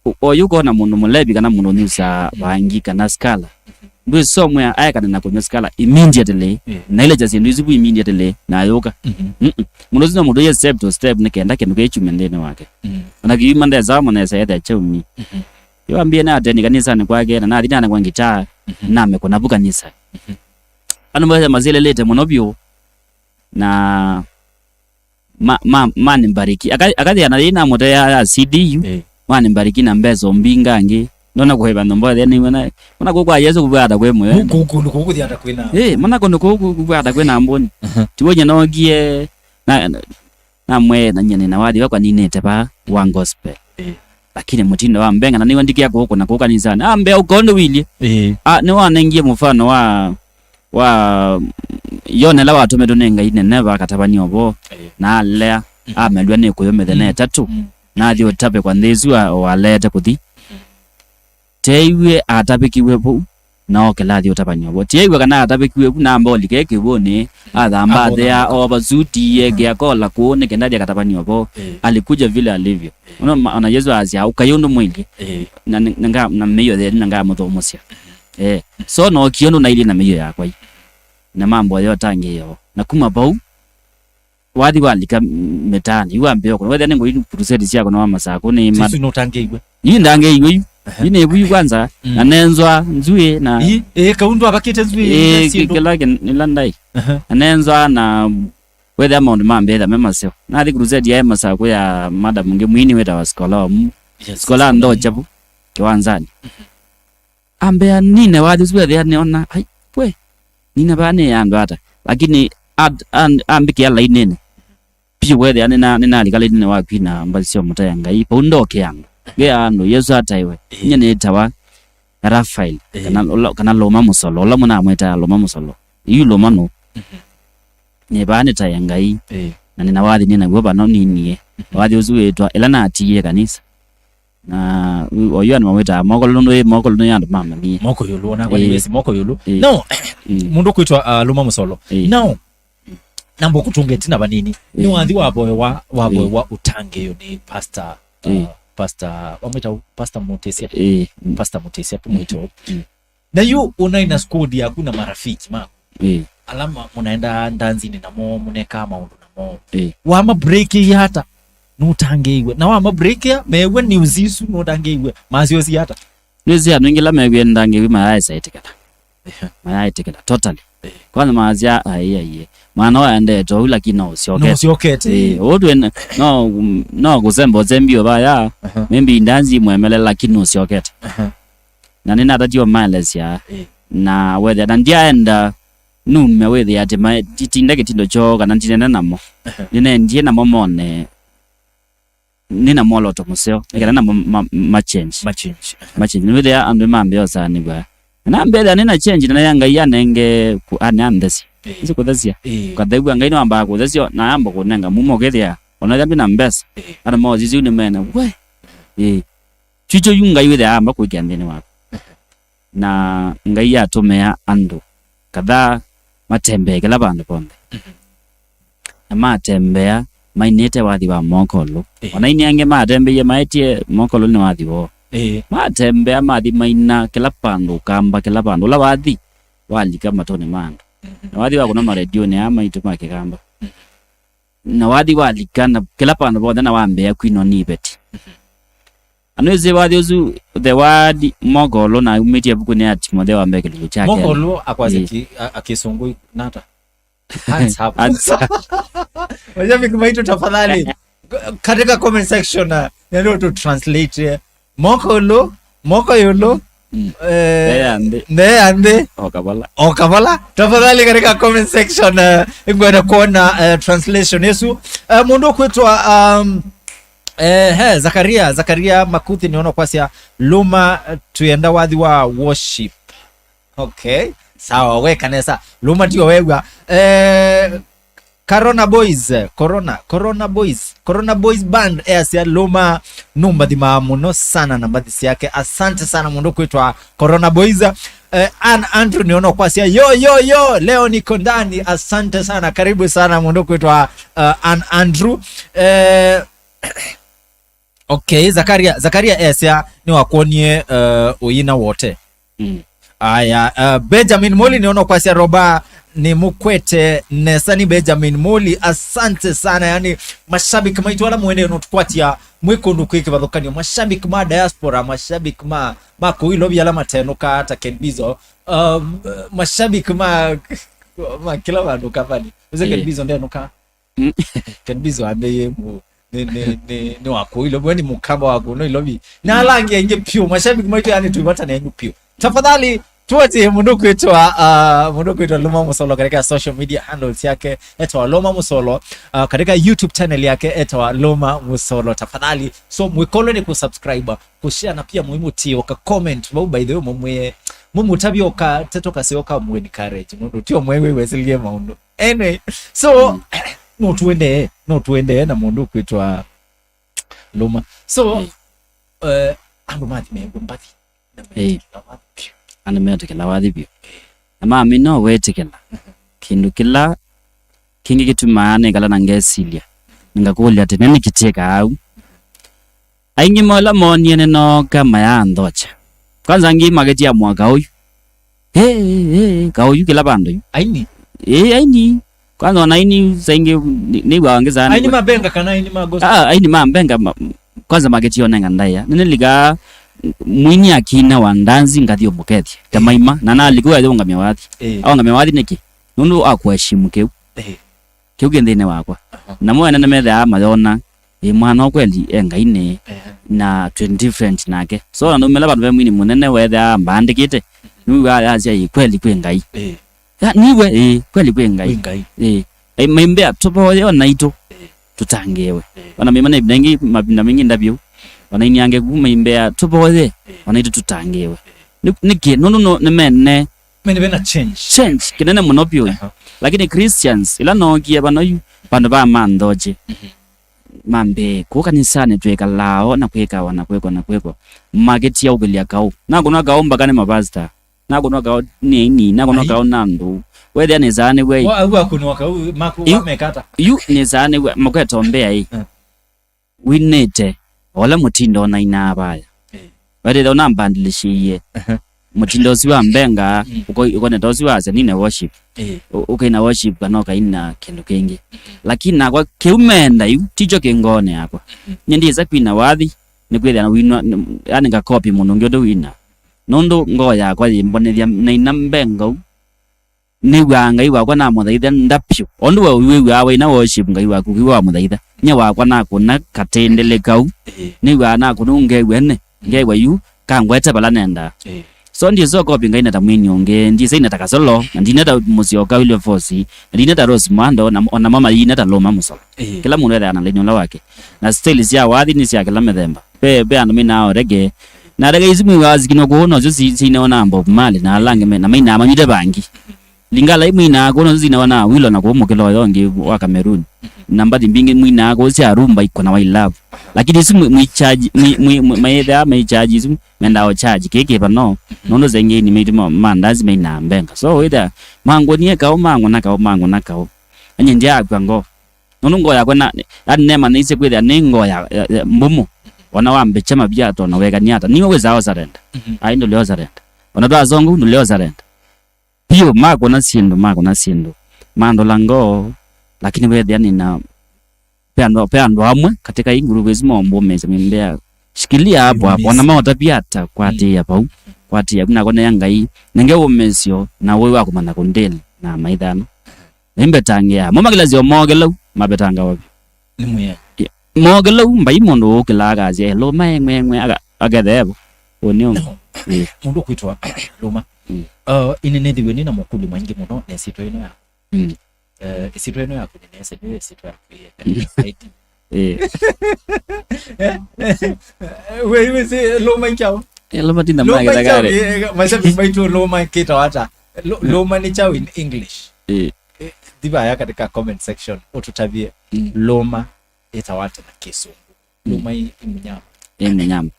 O-, oyu ũkona mũndũ mũlevi kana mũndũ ũnyusaa vangi kana skala, ndwĩsomwĩa aekane na kũnywa skala immediately, yeah, na ilekya syĩndũ isu vu immediately na ayũka. Mhm. Mm-mm. Mũndũ ũsu no mũndũ ye step to step nĩ kenda kĩndũ kĩĩ kyume nthĩnĩ wake. Mhm. Ona kĩyuma ndesa mũnesa ethĩa kyaumi. Mhm. Yo ambie na ateni kanisanĩ kwake na nathi nanengwa ngitaa, mhm, namekũna vu kanisa. Mhm. Andũ mothe masilĩlĩte mũno vyũ na ma, ma, manimbariki. Aka-, akathĩa na yĩĩ namũte ya, ya C D U, eh, manimbariki na mbesa mbingangĩ. Ndona kũĩva nyũmba ĩthĩa nĩw'o na, ona kũu kwa Yesũ kũvwata kwĩ mũyo. Kũu, kũu, kũu, kũu kũthĩa ata kwĩna. Eh, mana kũndũ kũu kũ-, kũvwata kwĩna mbũni. Aha. Tiwonye nokie, na, na, namwee na nyie nĩna wathi wakwa ninĩte vaa wa gospel. Eh. Lakini mũtindo wa mbenga na nĩw'o ndikia kũkũna kũu kanisanĩ. Ambĩa ũka ũndũ wilyĩ. Eh. Ah, nĩwanengie mũfano wa wa Yona ĩla watũmĩtwe nĩ Ngai Nineva akatavany'a ũvoo, ĩĩ, na alea, mm, amelw'a nĩ kũyũ mĩthenya, mm, ĩtatũ, mm, na athi ũtavĩkwa nthĩ ĩsu a-, o aleete kũthi. Mm. Teeiw'e atavĩkiw'e vau, na okĩla athi ũtavany'a ũvoo. Teeiw'a kana atavĩkiw'e vu, namba olike kĩw'ũnĩ, athamba, athea, ovasuti, ekĩa kola kũũ, nĩ kenda athi akatavany'a ũvoo. Ĩĩ. Alikuja vile alivyo. Ĩĩ. Ona ma-, ona Yesũ asya, "Ũkai ũndũ mwĩlyĩ." Ĩĩ. Na nĩ-, na nga-, na mĩio yenu, na ngamũthũmũsya. Eh, so nookie ũndũ nailyĩ na mĩio yakwa yu. Na mamboya ũtangĩĩo. Na kuma vau, wathi walika m-, mĩtaanĩ, yu wambĩa ũkũna. Wethĩa nĩ ngũi crusade syakwa na wa Masakũ nĩ ma- Isu nũtangĩiwe. Yu ndangĩiwe yu. Aha. Yu nĩ vu yu kwanza, mm, na nenzwa nzw'ĩ na ii, ĩĩ, kaundu avakĩte nzw'ĩ, ĩĩ, syĩndũ. Kĩla kĩ-, ĩla ndai. Aha. Na nenzwa na wethĩa maũndũ mambĩĩtha me maseo. Nathi crusade yaĩ Masakũ ya madam ũngĩ mwini wĩtawa Sikola Omu. Yes, Sikola Sikola Omu. Ndokya vu kĩwanzanĩ. Mhm. Ambĩa nine wathi ũsu wethĩa nĩona, ai, we, nine vaa nĩ andũ ata. Lakini at-, an-, ambĩkĩa lainĩnĩ. Piũ wethĩa nĩna-, nĩnalika lainĩ wa kwina mbathi sya mũtaĩa Ngai. Vau ndokĩa andũ. Ngea andũ, Yesũ ataĩwe. Ĩĩ. Nyie nĩtawa Rafael, Ĩĩ. kana ũla, kana Lũma Mũsolo, ũla mũnamwĩtaa Lũma Mũsolo. Yu Lũma nũ? Mhm. Nĩ vaa nĩtaĩa Ngai. Ĩĩ. Na nĩna wathi nĩ naw'o vano ninie. Mhm. Wathi ũsu wĩtwa, ĩla natiie kanisa. Na ũ-, oyu andũ mamwĩtaa Moko Ĩũlũ nũndũ ĩ Moko Ĩũlũ nĩ andũ mamanyie. Moko Ĩũlũ, ona kwa Ĩĩ. Nĩwĩsĩ Moko Ĩũlũ. Ĩĩ. No, Ĩĩ. Mũndũ kwĩtwa, uh, Lũma Mũsolo. Ĩĩ. No, namba kũtũnga ĩtina vanini. Ĩĩ. Nĩ wathi wavoewa, wavoewa Ĩĩ. ũtangĩĩo nĩ pastor, uh, Ĩĩ. pastor, wamwĩta ũ? Pastor Mũtĩsya. Ĩĩ. Pastor Mũtĩsya, tũmwĩte ũu. Ĩĩ. Na yu ũnaĩ na squad yaku na marafiki maku. Ĩĩ. Ala ma-, mũnaendaa ndanzinĩ namo, mũnekaa maũndũ namo. Ĩĩ. Wamabreakĩie ata? Nũtangĩĩiwe. Na wamabreakia, meew'a news isu, nũtangĩĩiwe. Masyosie ata? Nĩsĩ andũ aingĩ ala meewie nĩtangĩĩwe mayaaĩsa ĩtĩkĩla. Ehe. Mayaaĩtĩkĩla, totally. Ĩĩ. Kwanza maasya, "Ai, ai, ai. Mwana ũyũ aendete ũu, lakini no ũsyokete." No ũsyokete, Ĩĩ, ĩĩ. Ũu twĩ na, no, no kũsemba ũsembie vaya, Aha. maybe ndanzi imwemele, lakini nũsyokete. Aha. Na nĩnatatie ũmaelesya, Ĩĩ. na wethĩa, na ndyaenda nume wĩthĩa atĩ ma-, ti-, tinde kĩtindo kyoo kana ndinene namo. Aha. Nĩnendie namo mone, nĩ na mwoloto mũseo, nĩ kana namo ma-, ma change. Ma change. Ma change. Nĩwĩthĩa andũ nĩmambĩa ũsaanĩw'a. Na nambethĩa nĩ na change, na ya Ngai anenge kũ-, ane anthesya. Ĩĩ. Nĩsĩ kũthesya. Ĩĩ. Ũkathew'a Ngai nĩwambaa kũthesya, na ayamba kũnenga mumo ũkethĩa, ona ethĩa ndwĩ na mbesa. Ĩĩ. Andũ ma ũsisi nĩmene, we. Ĩĩ. Kyucho yu Ngai wĩthĩa amba kwĩkĩa nthĩnĩ waku. Na Ngai atũmĩa andũ kadhaa matembee kĩla vandũ vonthe. Mhm. Na matembea mainĩte wathi wa Moko Ĩĩ. Ĩũlũ. Ona aini angĩ matembeie maetie Moko Ĩũlũ nĩ wathi woo. Ĩĩ. Matembea mathi maina kĩla vandũ, Ũkamba kĩla vandũ. Ũla wathi walika matũnĩ ma andũ. Mhm. Na wathi wa kũna maredionĩ aa maitũ ma Kĩkamba. Mhm. Na wathi walika na kĩla vandũ vonthe na wambĩa kwinwa nĩ iveti. Mhm. Na nĩwĩsĩ wathi ũsu, the word Moko Ĩũlũ na umĩtie ĩvukunĩ ya Timotheo wa mbee kĩlungu kya Moko Ĩũlũ akwasya Ĩĩ. Ki-, a-, a Kĩsũngũ nata? Hands up. Hands up. Mashabiki maitũ tafadhali, katika comment section, uh, ndio tu translate, eh, Moko Ĩũlũ, Moko Ĩũlũ, Mm. eh, Ndeea nthĩ. Ndeea nthĩ. O kavala. O kavala. Tafadhali katika comment section, eh, ngwenda kuona, eh, translation yesu. Eh, mũndũ kwĩtwa, um, eh, he, Zakaria, Zakaria Makuthi nĩona kwasya Lũma, eh, twĩenda wathi wa worship. Okay. Sawa, weka nesa. Lũma ndio wew'a. Eh, Corona Boys, eh, Corona, Corona Boys, Corona Boys Band, easya Lũma nũmbathimaa mũno sana na mbathi syake. Asante sana mũndũ kwĩtwa Corona Boys. Eh, Ann Andrew nĩona kwasya, "Yo, yo, yo, leo niko ndani." Asante sana, karibu sana mũndũ kwĩtwa, eh, Ann Andrew. Eh, Okay, Zakaria, Zakaria esya nĩwakwonie, uh, ũyina wote. Mm. Aya, uh, Benjamin Moli nĩona kwasya Roba nĩmũkwete nesa. Nĩ Benjamin Moli, asante sana. Yani, mashabiki maitũ ala mũendee nũtũkwatya mwĩ kũndũ kwĩ kĩvathũkanyo, mashabiki ma diaspora, mashabiki ma, ma kũu Ilovi ala matenũka ta Ken Bizo, um, mashabiki ma, ma kĩla vandũ kavali. Ũse Ken Eh. Bizo ndenũka. Mm. Ken Bizo ambĩie mu-, nĩ, nĩ, nĩ, nĩ wa kũu Ilovi, we nĩ mũkamba wa kũu no Ilovi. Na ala angĩ aingĩ piũ, mashabiki maitũ, yani, twĩvata nenyu piũ. Tafadhali, tuatie mũndũ kwĩtwa, uh, mũndũ kwĩtwa Lũma Mũsolo katika social media handles yake, etawa Lũma Mũsolo, uh, katika YouTube channel yake, etawa Lũma Mũsolo. Tafadhali, so, mwĩkolwe nĩ kũsubscribe, kũshare, na pia mũimũtie, ũka comment, vau, by the way, mũmwĩe, mũmũtavye, ũka teto kaseo ka mũ encourage, mũndũ tio mwewe wesilie maũndũ. Anyway, so, Mm. no tuendee, no tuendee na mũndũ kwĩtwa Lũma. So, Mm. eh, andũ mathi meew'a mbathi, na Eh. metĩkĩla wathi vyũ. Andũ metĩkĩla wathi vyũ. Na mamina wetĩkĩla. Kĩndũ kĩla kĩngĩ kĩtumaa nĩkala na ngesilya, ngakũlya atĩ, nĩnĩkĩ kyĩkaa au? Aingĩ ma ala moonie nĩnooka mayaanthokya. Kwanza angĩ makĩtia mwaka ũyu. Hey, hey, ka ũyu kĩla vandũ yu. Aini? Ĩĩ, aini. Kwanza ona aini saingĩ nĩ-, nĩw'aa angĩ sana. Aini ma benga kana aini ma gospel? Ah, aini ma benga ma-, kwanza makĩtia onenga ndaĩa. Nĩnĩlikaa mwini akina wa ndanzi ngathi ũmũkethye. Ta Ĩĩ. Maima, na nalika ũyũngamĩa wathi. Ĩĩ. Aũngamĩa wathi nĩkĩ? Nũndũ wa kũheshimu kĩu. Ĩĩ. Kĩu kĩ nthĩnĩ wakwa. Aha. Namo ene nĩmethĩawa mayona, ĩ, mwana ũũ kweli e Ngai nĩ, Ehe. na twĩ different nake. So, na naumĩla vandũ ve mwini mũnene wethĩawa mbaandĩkĩte, nĩwĩw'aa yasya, "Ĩ, kweli kwĩ Ngai." Ĩĩ. Ya, niwe, "Ĩ, kweli kwĩ Ngai." Kwĩ Ngai. Ĩ. Ĩ, maimbĩa, "Tũvoye o naitũ." Ĩĩ. tũtangĩĩwe. Ona mĩmana ĩvinda ĩngĩ, mavinda maingĩ ndavyu, ona aini angĩ kuma imbea, "Tũvoye, ona itũ tũtangĩĩwe." Nĩ, nĩkĩ? Nũndũ no, nĩmene. Mene vena change. Change kĩnene mũno vyũ. Aha. Lakini Christians, ĩla nookie vano yu, vandũ va manthoji. Mhm. Mambĩ, kũu kanisanĩ twĩkalaa o na kwĩkawa na kwĩkwa na kwĩkwa. Makĩtia ũkĩlya kaũ. Nakũnwa kaũ mpaka nĩ mavasta. Nakũnwa kaũ nĩ aini, nakũnwa Ai. kaũ na andũ. Wethĩa nĩsaa nĩw'e. Wa, au akũnwa kaũ, maku, Yu, wamekata. Yu nĩsaa nĩw'e, makweta mbea ĩ. Eh. Winĩte, ola mũtindo ũnainaa vaya. Eh. Wethĩa ũnambandilishĩie. Aha. Mũtindo ũsu wa mbenga, Mm. ũko-, ũkoneta ũsu wa senine worship. Eh. Ũ-, ũkaina worship kana ũkaina kĩndũ kĩngĩ. Mm. Lakini nakwa kĩu menda yu, tikyo kĩ ngoonĩ yakwa. Mm. Nyie ndĩsa kwina wathi, nĩkwĩthĩa na wina, nĩ, yani ngakopi mũndũ ũngĩ ũndũ wina. Nũndũ ngoo yakwa yĩmbonethya naina mbengau, nĩw'aa Ngai wakwa namũthaitha nda vyũ. Ũndũ we wĩw'aa waina worship Ngai waku, kĩw'a wamũthaitha. Nyie wakwa nakũna katĩndĩlĩ kau. Ĩĩ. Nĩw'aa nakũna ngew'a ene, ngew'a yu, kangwete vala nendaa. Ĩĩ. So, ndĩsa ũkopi Ngai na ta mwini ũngĩ, ndĩsa ina ta Kasolo, na ndina ta mũsyoka Wilberforce, na ndina ta Rose Muhando, na, ona mama yina ta Loma Musolo. Ĩĩ. Kĩla mũndũ ethĩawa na laini ũla wake. Na style sya wathi nĩ sya kĩla mĩthemba. Ve, ve andũ mainaa reggae. Na reggae isu mwĩw'aa zikinwa kũu, nosyo si-, sinewa na Bob Marley, na ala angĩ me-, na mainaa manyw'ĩte vangi. Lingala imwinaa kũu, nosyo sinewa na Awilo na kũu mũkĩla ũyo ũngĩ wa Cameroon. Na mbathi mbingĩ mwinaa kũu sya rumba ikona wa love. Lakini isu mwi-, mwichaji, mwi-, mwi-, mwi-, maithaa maichaji isu, mendaa o charge, kĩĩ kĩva no, nũndũ zengeni maitũ ma, ma ndazi mainaa mbenga. So, wĩthĩa, mangũnie kaũ, mangũna kaũ, mangũna kaũ. Anye ndyakw'a ngoo. Nũndũ ngoo yakwa na, yani, nemanyĩisye kwĩthĩa nĩ ngoo ya, ya, ya mbũmũ. Ona wambĩkya mavia ata, ona wekania ata, niwe wĩsaa o surrender. Mhm. Ai, ndũlea o surrender. Ona twasonga, ndũlea o surrender. Piũ, makũna syĩndũ, makũna syĩndũ. Mandola ngoo, lakini wethĩa nĩna, pe andũ, pe andũ amwe katika hii nguruvu isu maombũmĩsya mĩmbea. Shikilia hapo hapo. Ona maũtavya ata, kwatĩĩa vau, kwatĩĩa vu, nakwa nea Ngai, nenge ũmĩsyo, na ũĩ wa kũmanya kũndĩla na maithano. Nĩmbetangĩaa. Mo makĩlasya o mookelau, mabetangawa vyũ. Nĩ mwĩe. Ye-, mookelau, mbai mũndũ ũkĩlaa akasya, "Ĩ, Loma eng'we, eng'we," aka-, akethĩa evo. Ũnĩ ũngĩ. No. Ĩ. Mũndũ ũkwĩtwa Loma. Mm. Uh, ĩnĩ nĩthĩwe nĩ na makũlyo maingĩ mũno na ĩsyĩtwa ĩno yaku. Mm. Eh, ĩsyĩtwa ĩno yaku nĩneesĩ nĩyo ĩsyĩtwa yaku ĩĩ. Ĩ. Wĩ, wĩ, sĩ, Loma nĩ kyaũ? Ĩ, Loma ti na Loma nĩ kyaũ? Ĩ, mashabiki maitũ, Loma kĩtawa ata? Lo-, Loma nĩ kyaũ in English? Ĩ. Ĩ, thi vaya katika comment section, ũtũtavye. Mm. Loma ĩtawa ata na Kĩsũngũ? Mm. Loma ĩ, ĩ mũnyama. Ĩ mũnyama.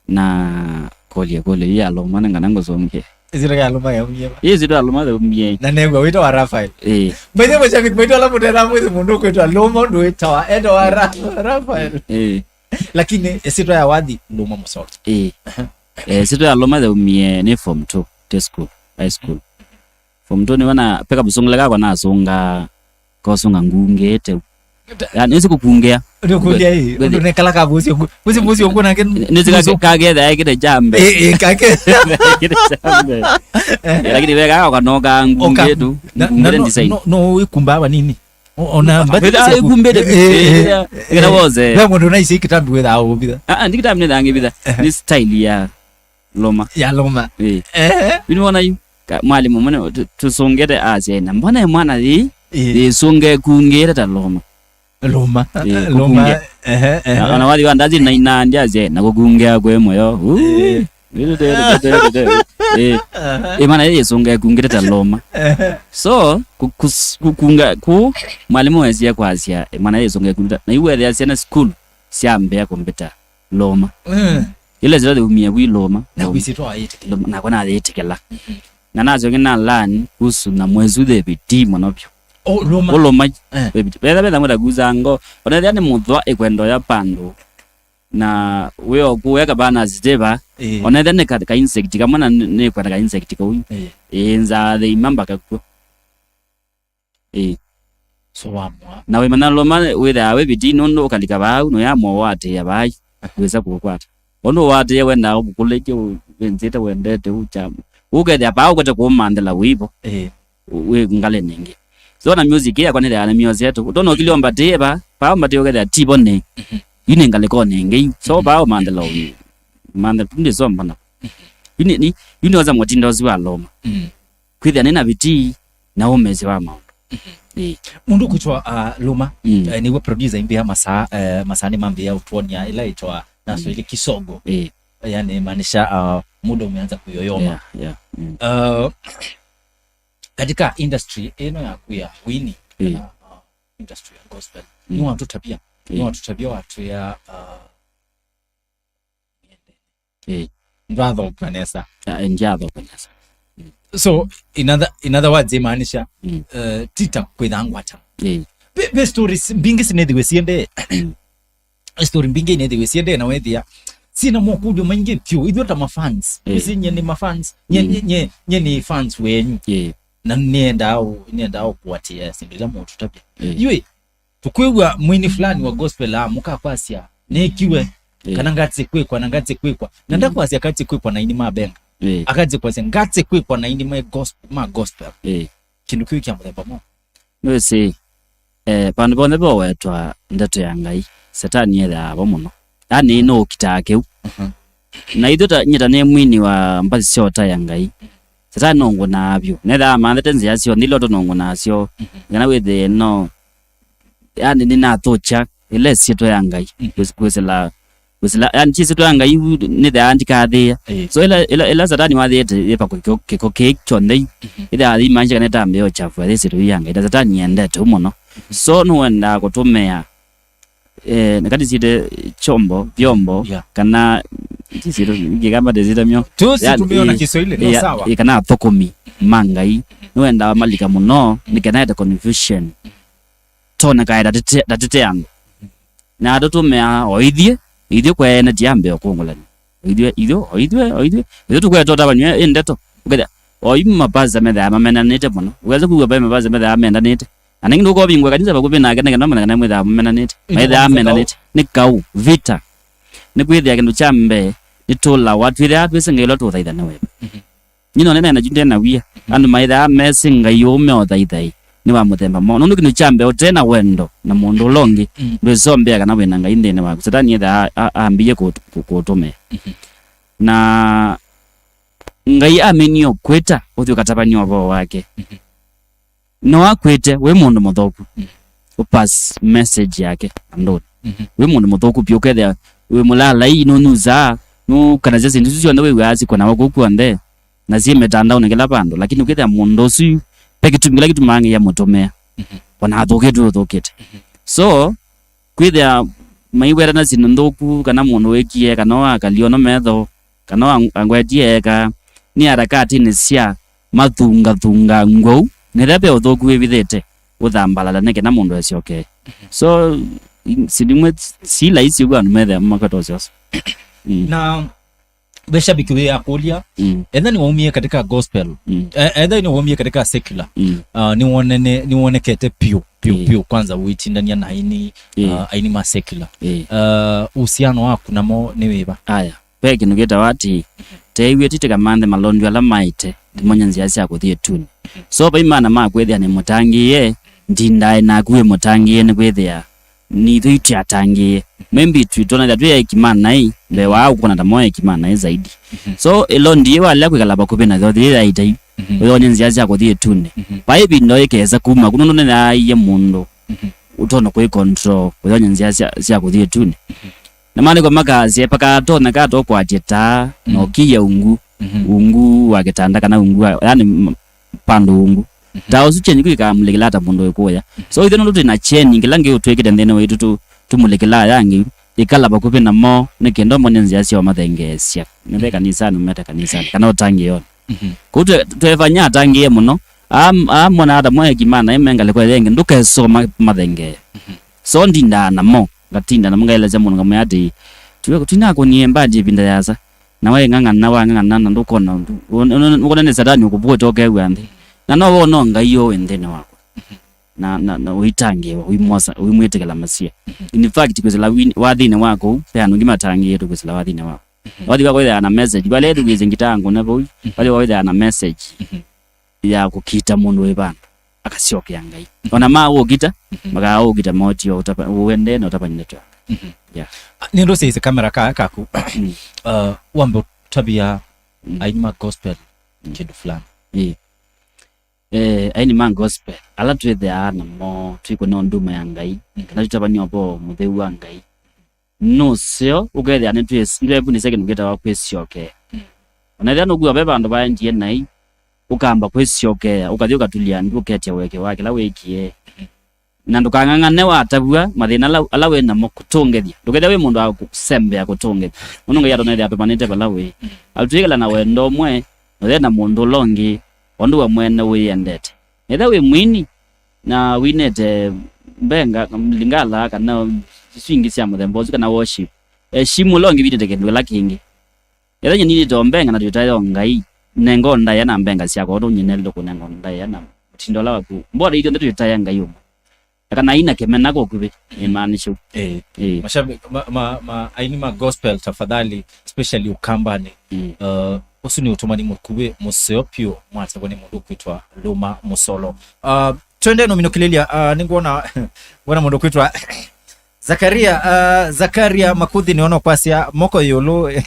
Na kũlya kũlyo yu ya Loma nĩ kana ngũsũngĩe. Ĩsyĩtwa ya Loma yaumie va? Ĩ, ĩsyĩtwa ya Loma yaumie. Na new'a wĩtawa Raphael. Ĩ. By the way, mashabiki maitũ ala mũtera mwĩthĩ mũndũ ũkwĩtwa Loma, ũndũ wĩtawa, etawa Ra-, Raphael. Ĩ. Lakini ĩsyĩtwa ya wathi Loma Mũsolo. Ĩ. Aha. Eh, ĩsyĩtwa ya Loma yaumie nĩ form two, twĩ school, high school. Form two nĩwe na, peka vusungile kakwa nasũngaa, kosunga ngungĩte. Yani, nĩsĩ kũkungĩa. Nĩũkungĩa ĩ, ũndũ nekala kavusi ũku. Vusi, vusi ũku nake. Nĩsĩ kake, kaketha ekĩte jambe. Ĩ, ĩ, kake. Ekĩte jambe. Eh, lakini veka kakwa no ka ngungĩtu, na, na ngungĩte no, design. No, no wĩkumbaa vanini. O-, ona mbathi cia ku-, ĩkumbĩte. Eh, eh, eh, eh. Ĩkĩra wose. Ve mũndũ naisi kitambi wĩthaa ũvitha. Ah, ah, ndi kitambi nĩthaa ngĩvitha. Eh. Nĩ style ya Loma. Ya Loma. Eh. Eh. Yu nĩwona yu? Ka-, mwalimu mũne, tu-, tũsũngĩte asya, "Na mbona ĩ mwana yĩ? Eh. Yĩsũnge kungĩte ta Loma." Loma. Eh, Loma. Kũkungĩa. Ehe, ehe. Na, na wathi wa ndazi na inandi asya, "Na kũkungĩa kwĩ mũyo." Uu. Eh. Eh. Aha. Ĩ, mwana yĩsũnge kungĩte ta Loma. Ehe. So, ku-, kus-, kũkunga kũu, mwalimu wesie kwasya, ĩ, mwana yĩsũnge kungĩte. Na yu wethĩa syana school syambĩa kũmbĩta Loma. Mm. Ĩla ĩsyĩtwa yaumie vu Loma. Na kwĩsĩtwa wayĩtĩkĩla. Loma, nakwa nayĩtĩkĩla. Mhm. Na nasyokie na learn kuhusu na mwezi ũthĩ bidii mũno vyũ. Oh, Loma. Ũ Loma. Eh. Bidii. Vetha, vetha mwenda kuza ngo. Onethĩa nĩ mũthwa ĩkwenda ya pandũ. Na wĩ o kũu eka vana sitiva. Ĩĩ. Onethĩa nĩ ka, ka insect kamwe na nĩ, nĩkwenda ka insect kau. Ĩĩ. Ĩĩ, nzaa thĩima mbaka kw'o. Ĩĩ. So wamwa. Na wĩmanya Loma wĩthaa wĩ bidii nũndũ ũkalika vau, nũyamwa ũatĩĩa vai, wĩsa kũkwata. Ũndũ ũatĩĩa wendaa ũkũkũlĩtye, wĩnzĩte wendete, ũkya. Ũkethĩa vaa ũkwete kũũmanthĩla wĩvo. Ĩĩ. Wĩ ngalĩnĩ ĩngĩ. So na music yakwa nĩthĩaa nĩmyosetwe. Ũtona ũkilya ũmbatĩe vaa, vaa ũmbatĩe ũkethĩa tivo nĩ. Mhm. Yu nĩ ngalĩkonĩ ĩngĩ yu. So vaa ũmanthĩla ũ-, manthĩla, ndĩsomba na. Mhm. Yu nĩ, nĩ, yu nĩosa mũtindo ũsu wa Loma. Mhm. Kwĩthĩa nĩ na bidii na ũmĩsyo wa maũndũ. Mhm. Ĩĩ. Mũndũ kwĩtwa, uh, Luma, mm, eh, nĩwe producer imbĩa masaa, eh, masaa nĩ mambĩa ũtwonia ĩla ĩtwa na, mm, Swahili kisogo. Ĩĩ. Yani maanisha, uh, muda umeanza kuyoyoma. Yeah, yeah. Mm. Uh, katika industry ĩno yaku ya wini, ĩĩ, kana, uh, industry ya gospel, mm, nĩwatũtavya, ĩĩ, nĩwatũtavya watwĩa, uh, ĩĩ, ndwathoka nesa. Ah, ndyathũka nesa. So, in other, in other words, imaanisha, mm, uh, tita kwĩtha ngwata. Ĩĩ. Ve, ve stories mbingĩ sinethiwe siendee. Mm. Story mbingĩ inethĩwe siendee na wethĩa syĩna mokũlyo maingĩ vyũ. Ithyĩ ta mafans, ĩĩ, ĩsĩ nye nĩ mafans, nye, mm, nye, nye, nye nĩ fans wenyu. Ĩĩ. Na nĩendaa ũ-, nĩendaa ũkũatĩĩa syĩndũ ila mũtũtavya. Ĩĩ. Yu ĩ, tũkwĩw'a mwini fulani wa gospel amũka kwasya nĩkiwe, ĩĩ, kana ngatĩ kwĩkwa na ngatĩ kwĩkwa. Na, mm, ndakwasya katĩ kwĩkwa na ini mabenga. Ĩĩ. Akatĩ kwasya ngatĩ kwĩkwa na ini ma gos-, ma gospel. Ĩĩ. Kĩndũ kĩu kya mũthemba mwa. Nĩwĩsĩ, eh, vandũ vonthe vowetwa ndeto ya Ngai, Satani ethĩawa vo mũno. Yaani, nũũkitaa kĩu. Mhm. Na ithyĩ ta, nyie ta nĩ mwini wa mbathi sya ũtaĩa Ngai, Satani nũngũnaa vyũ. Nethĩawa amanthe nzĩa syonthe ila ũtũnũngũnaa syo, mhm, kana wĩthĩe no, yaani, nĩnathũkya ĩla ĩsyĩtwa ya Ngai, mm, kwĩs-, kwĩsĩla, kwĩsĩla, yani, ti ĩsyĩtwa ya Ngai yu nĩthĩaa ndikathĩĩa. Ĩĩ. So, ĩla, ĩla, ĩla Satani wathĩĩte yĩva kĩko, kĩko kĩĩ kyonthe yu, mhm, ĩthĩaa yĩmaanisha kana ĩtambĩa ũkyafua yĩ ĩsyĩtwa yu ya Ngai, na Satani nĩendete ũu mũno. Mhm. So, nĩwendaa kũtũmĩa, eh, nĩ kana syĩte chombo, vyombo, yeah, kana, ti syĩtwa, Kĩkamba ndĩsyĩta myo. Tũsitumĩo na, yani, Kiswahili, no, ya, sawa, ĩ, kana athũkũmi ma Ngai, nĩwendaa malika mũno, nĩ kana ete confusion. Tonekae tatĩte, tatĩte andũ. Na atũtũmĩa o ithyĩ, ithyĩ kwa ene ti ambe ũkũngũlani. O ithyĩ, ithyĩ, o ithyĩ, o ithyĩ. Ithyĩ tũkweta ũtavanĩw'a ĩ ndeto. Ũkethĩa, o yu mapasita methĩawa mamenanĩte mũno. Ũkesa kwĩw'a vai mapasita methĩawa mendanĩte. Na nĩngĩ ndũkovingũa kanisa vakuvĩ nake nĩ kana ũmanya kana mwĩthĩawa mamenanĩte. Ĩndĩ maĩthĩawa kanisa mendanĩte. Nĩ kau, vita. Nĩ kwĩthĩa kĩndũ kya mbee, nĩtũlawa, twĩthĩawa twĩsĩ Ngai ũla tũũthaitha nĩ wĩva. Mhm. Nyie none nena ju ndena wia. Andũ maĩthaa mesĩ Ngai ũũ meũthaithaĩ nĩ wa mũthemba mwaũ? Nũndũ kĩndũ kya mbee, ũte na wendo na mũndũ ũla ũngĩ, mm, ndwĩsombea kana wĩna Ngai nthĩnĩ waku. Satani ethaa a-, a-, ambĩie kũ-, kũ-, kũũtũmĩa. Mhm. Na Ngai aminie ũkwĩta, ũthi ũkatavany'a ũvoo wake. Mhm. No akwĩte wĩ mũndũ mũthũku, mm, ũpass message yake andũnĩ. Mhm. Wĩ mũndũ mũthũku vyũ, ũkethĩa wĩ mũlaalai, nũnyusaa, nũkanasya syĩndũ isu syonthe wĩw'aa sikũnawa kũu kw'onthe, na syĩ mĩtandaonĩ kĩla vandũ, lakini ũkethĩa mũndũ ũsu ve kĩtumi kĩla kĩtumaa Ngai amũtũmĩa, mhm, ona athũkĩtwe ũthũkĩte. Mhm. So, kwĩthĩa maiwetana syĩndũ nthũku, kana mũndũ wĩkie, kana wakalie ono metho, kana wa-, angwetie eka, nĩ harakatinĩ sya mathungathunga ngwau, nĩtha ve ũthũku wĩvithĩte, ũthambalala nĩ kana mũndũ asyokee. So, i-, syĩndũ imwe si laisi ũu andũ methĩa makweta ũsyosa. Mm. Na ve shabiki wĩ akũlya, mm, etha nĩwaumie katika gospel, mm, e-, etha nĩwaumie katika secular, mm, uh, nĩwonene-, nĩwonekete piũ, piũ, mm, piũ, kwanza ũitindania na aini, mm, uh, aini ma secular. Mm. Uh, uhusiano waku namo nĩ wĩva? Aya. Ve kĩndũ kĩtawa atĩĩ, teew'e titĩka manthe malondu ala maĩte, ndĩmonye nzĩa sya kũthi ĩtunĩ. So, vai maana ma kwĩthĩa nĩmũtangĩĩe, ndindae naku wĩmũtangĩĩe nĩkwĩthĩa nithyĩ twĩatangĩĩe. Maybe twĩ-, twonethĩa twĩ aĩki ma naĩ, mbee wa ũkwona ta mo aĩki ma naĩ zaidi. Mhm. So, ĩlondi yĩ walea kwĩkala vakuvĩ na yothi yĩ yaĩte yu, mhm, ũyonye nzĩa sya kũthi ĩtunĩ. Mhm. Vai ĩvinda ĩkesa kuma ku, nũndũ nĩyaaie mũndũ, mhm, ũtonya kwĩ control, ũyonye nzĩa sya, sya kũthi ĩtunĩ. Mhm. Na maandĩko makasya, "Pakatonyeka ata ũkwatye taa, na, mhm, ũkiya ungu, mhm, ungu wa kĩtanda, kana ungu wa, yani, m-, pandũ ungu. Mhm. Taa ũsu kyenyu kĩkamulĩkĩla ata mũndũ wĩ kũya?" Mhm. So, ithyĩ nũndũ twĩ na kyeni, kĩla Ngai ũtwĩkĩte nthĩnĩ waitũ tũ-, tũmulĩkĩlaa aya angĩ, ĩkala vakuvĩ namo, nĩ kenda ũmone nzĩa sya ũmathengeesya. Nĩve, mhm, kanisanĩ, ũmete kanisanĩ, kana ũtangĩĩonĩ. Mhm. Kũu twe-, twevany'a atangĩĩe mũno, aa, aa monaa ta mo aĩki ma naĩ me ngalĩko ĩngĩ, ndũkesoma mathengee. Mhm. So, ndindaa namo. Ngatinda namo ngaelesya mũndũ ngamwĩa atĩĩ, "Twi-, twinakũnie mbandi ĩvinda yasa, na waing'ang'ana, wang'ang'ana, na ndũkona ũndũ. Ũn-, ũn-, ũkona nĩ Satani ũkũvũĩte ũkew'a nthĩ. Na no wona Ngai ũũ wĩ nthĩnĩ wakwa." Na, na, na ũitangĩĩwa, ũimwosa, ũimwĩtĩkĩla Masia. In fact, kwĩsĩla win-, wathinĩ wa kũu, ve andũ angĩ matangĩĩtwe kwĩsĩla wathinĩ wao. Wathi wa kwĩthĩa na message, valea ĩthukĩĩsye ngitaa ngũne vau, wathi wa kwĩthĩa na message ya kũkita mũndũ wĩ vandũ, akasyokea Ngai. Ona ma ũkita, mhm, makaa ũkita motio ũtapa-, ũendee na ũtavany'a ndeto yake. Mhm. Yeah. Ah, nĩndũsyaĩsye kamera kaa kaku. Mm. Uh, wambe ũtavya, mm, aini ma gospel, mm, kĩndũ fulani. Ĩĩ. Eh, aini ma gospel, ala twĩthĩaa namo twĩkũnĩa nduma ya Ngai, kana tũtavany'a ũvoo mũtheu wa Ngai, nũseo ũkethĩa nĩtwĩs-, nĩtwekunĩsya kĩndũ kĩtawa kwĩsyokea. Ona ethĩa nũkwĩwa ve vandũ vaendie naĩ, ũkamba kwĩsyokea, ũkathi ũkatulya ndu, ũketya ũekeo wa kĩla wĩkie. Na ndũkang'ang'ane watavw'a mathĩna ala, ala wĩ namo kũtũngĩthya. Ndũkethĩa wĩ mũndũ wa kũsembea kũtũngĩthya. Nũndũ Ngai atonethĩa atũmanĩte vala wĩ. Atwĩkĩla na wendo ũmwe, na ũthee na mũndũ ũla ũngĩ, ũndũ we mwene wĩendete. Ethĩa wĩ mwini, na winĩte mbenga, lingala, kana isu ingĩ sya mũthemba ũsu, kana worship, eshimu ũla ũngĩ winĩte kĩndũ kĩla kĩngĩ. Ethĩa nyie ninĩte o mbenga na twĩtae o Ngai, nenga o ndaĩa na mbenga syakwa, ũndũ nyie nelĩte kũnenga o ndaĩa na mũtindo ũla waku. Mbona ithyonthe twĩtae Ngai ũmwe. Na kana aina kĩmena kũkuvĩ, nĩmaanisha. Eh. Eh. Mashabiki, ma, ma, ma, aini ma gospel, tafadhali, especially Ukambani. Mm. Uh, ũsu nĩ ũtũmani mũkuvĩ mũseo piũ mwatavwa nĩ mũndũ kwĩtwa Luma Musolo. Uh, twende nominokilĩlya, uh, nĩngwona, ngwona mũndũ kwĩtwa Zakaria, uh, Zakaria Makuthi nĩona kwasya moko ĩũlũ.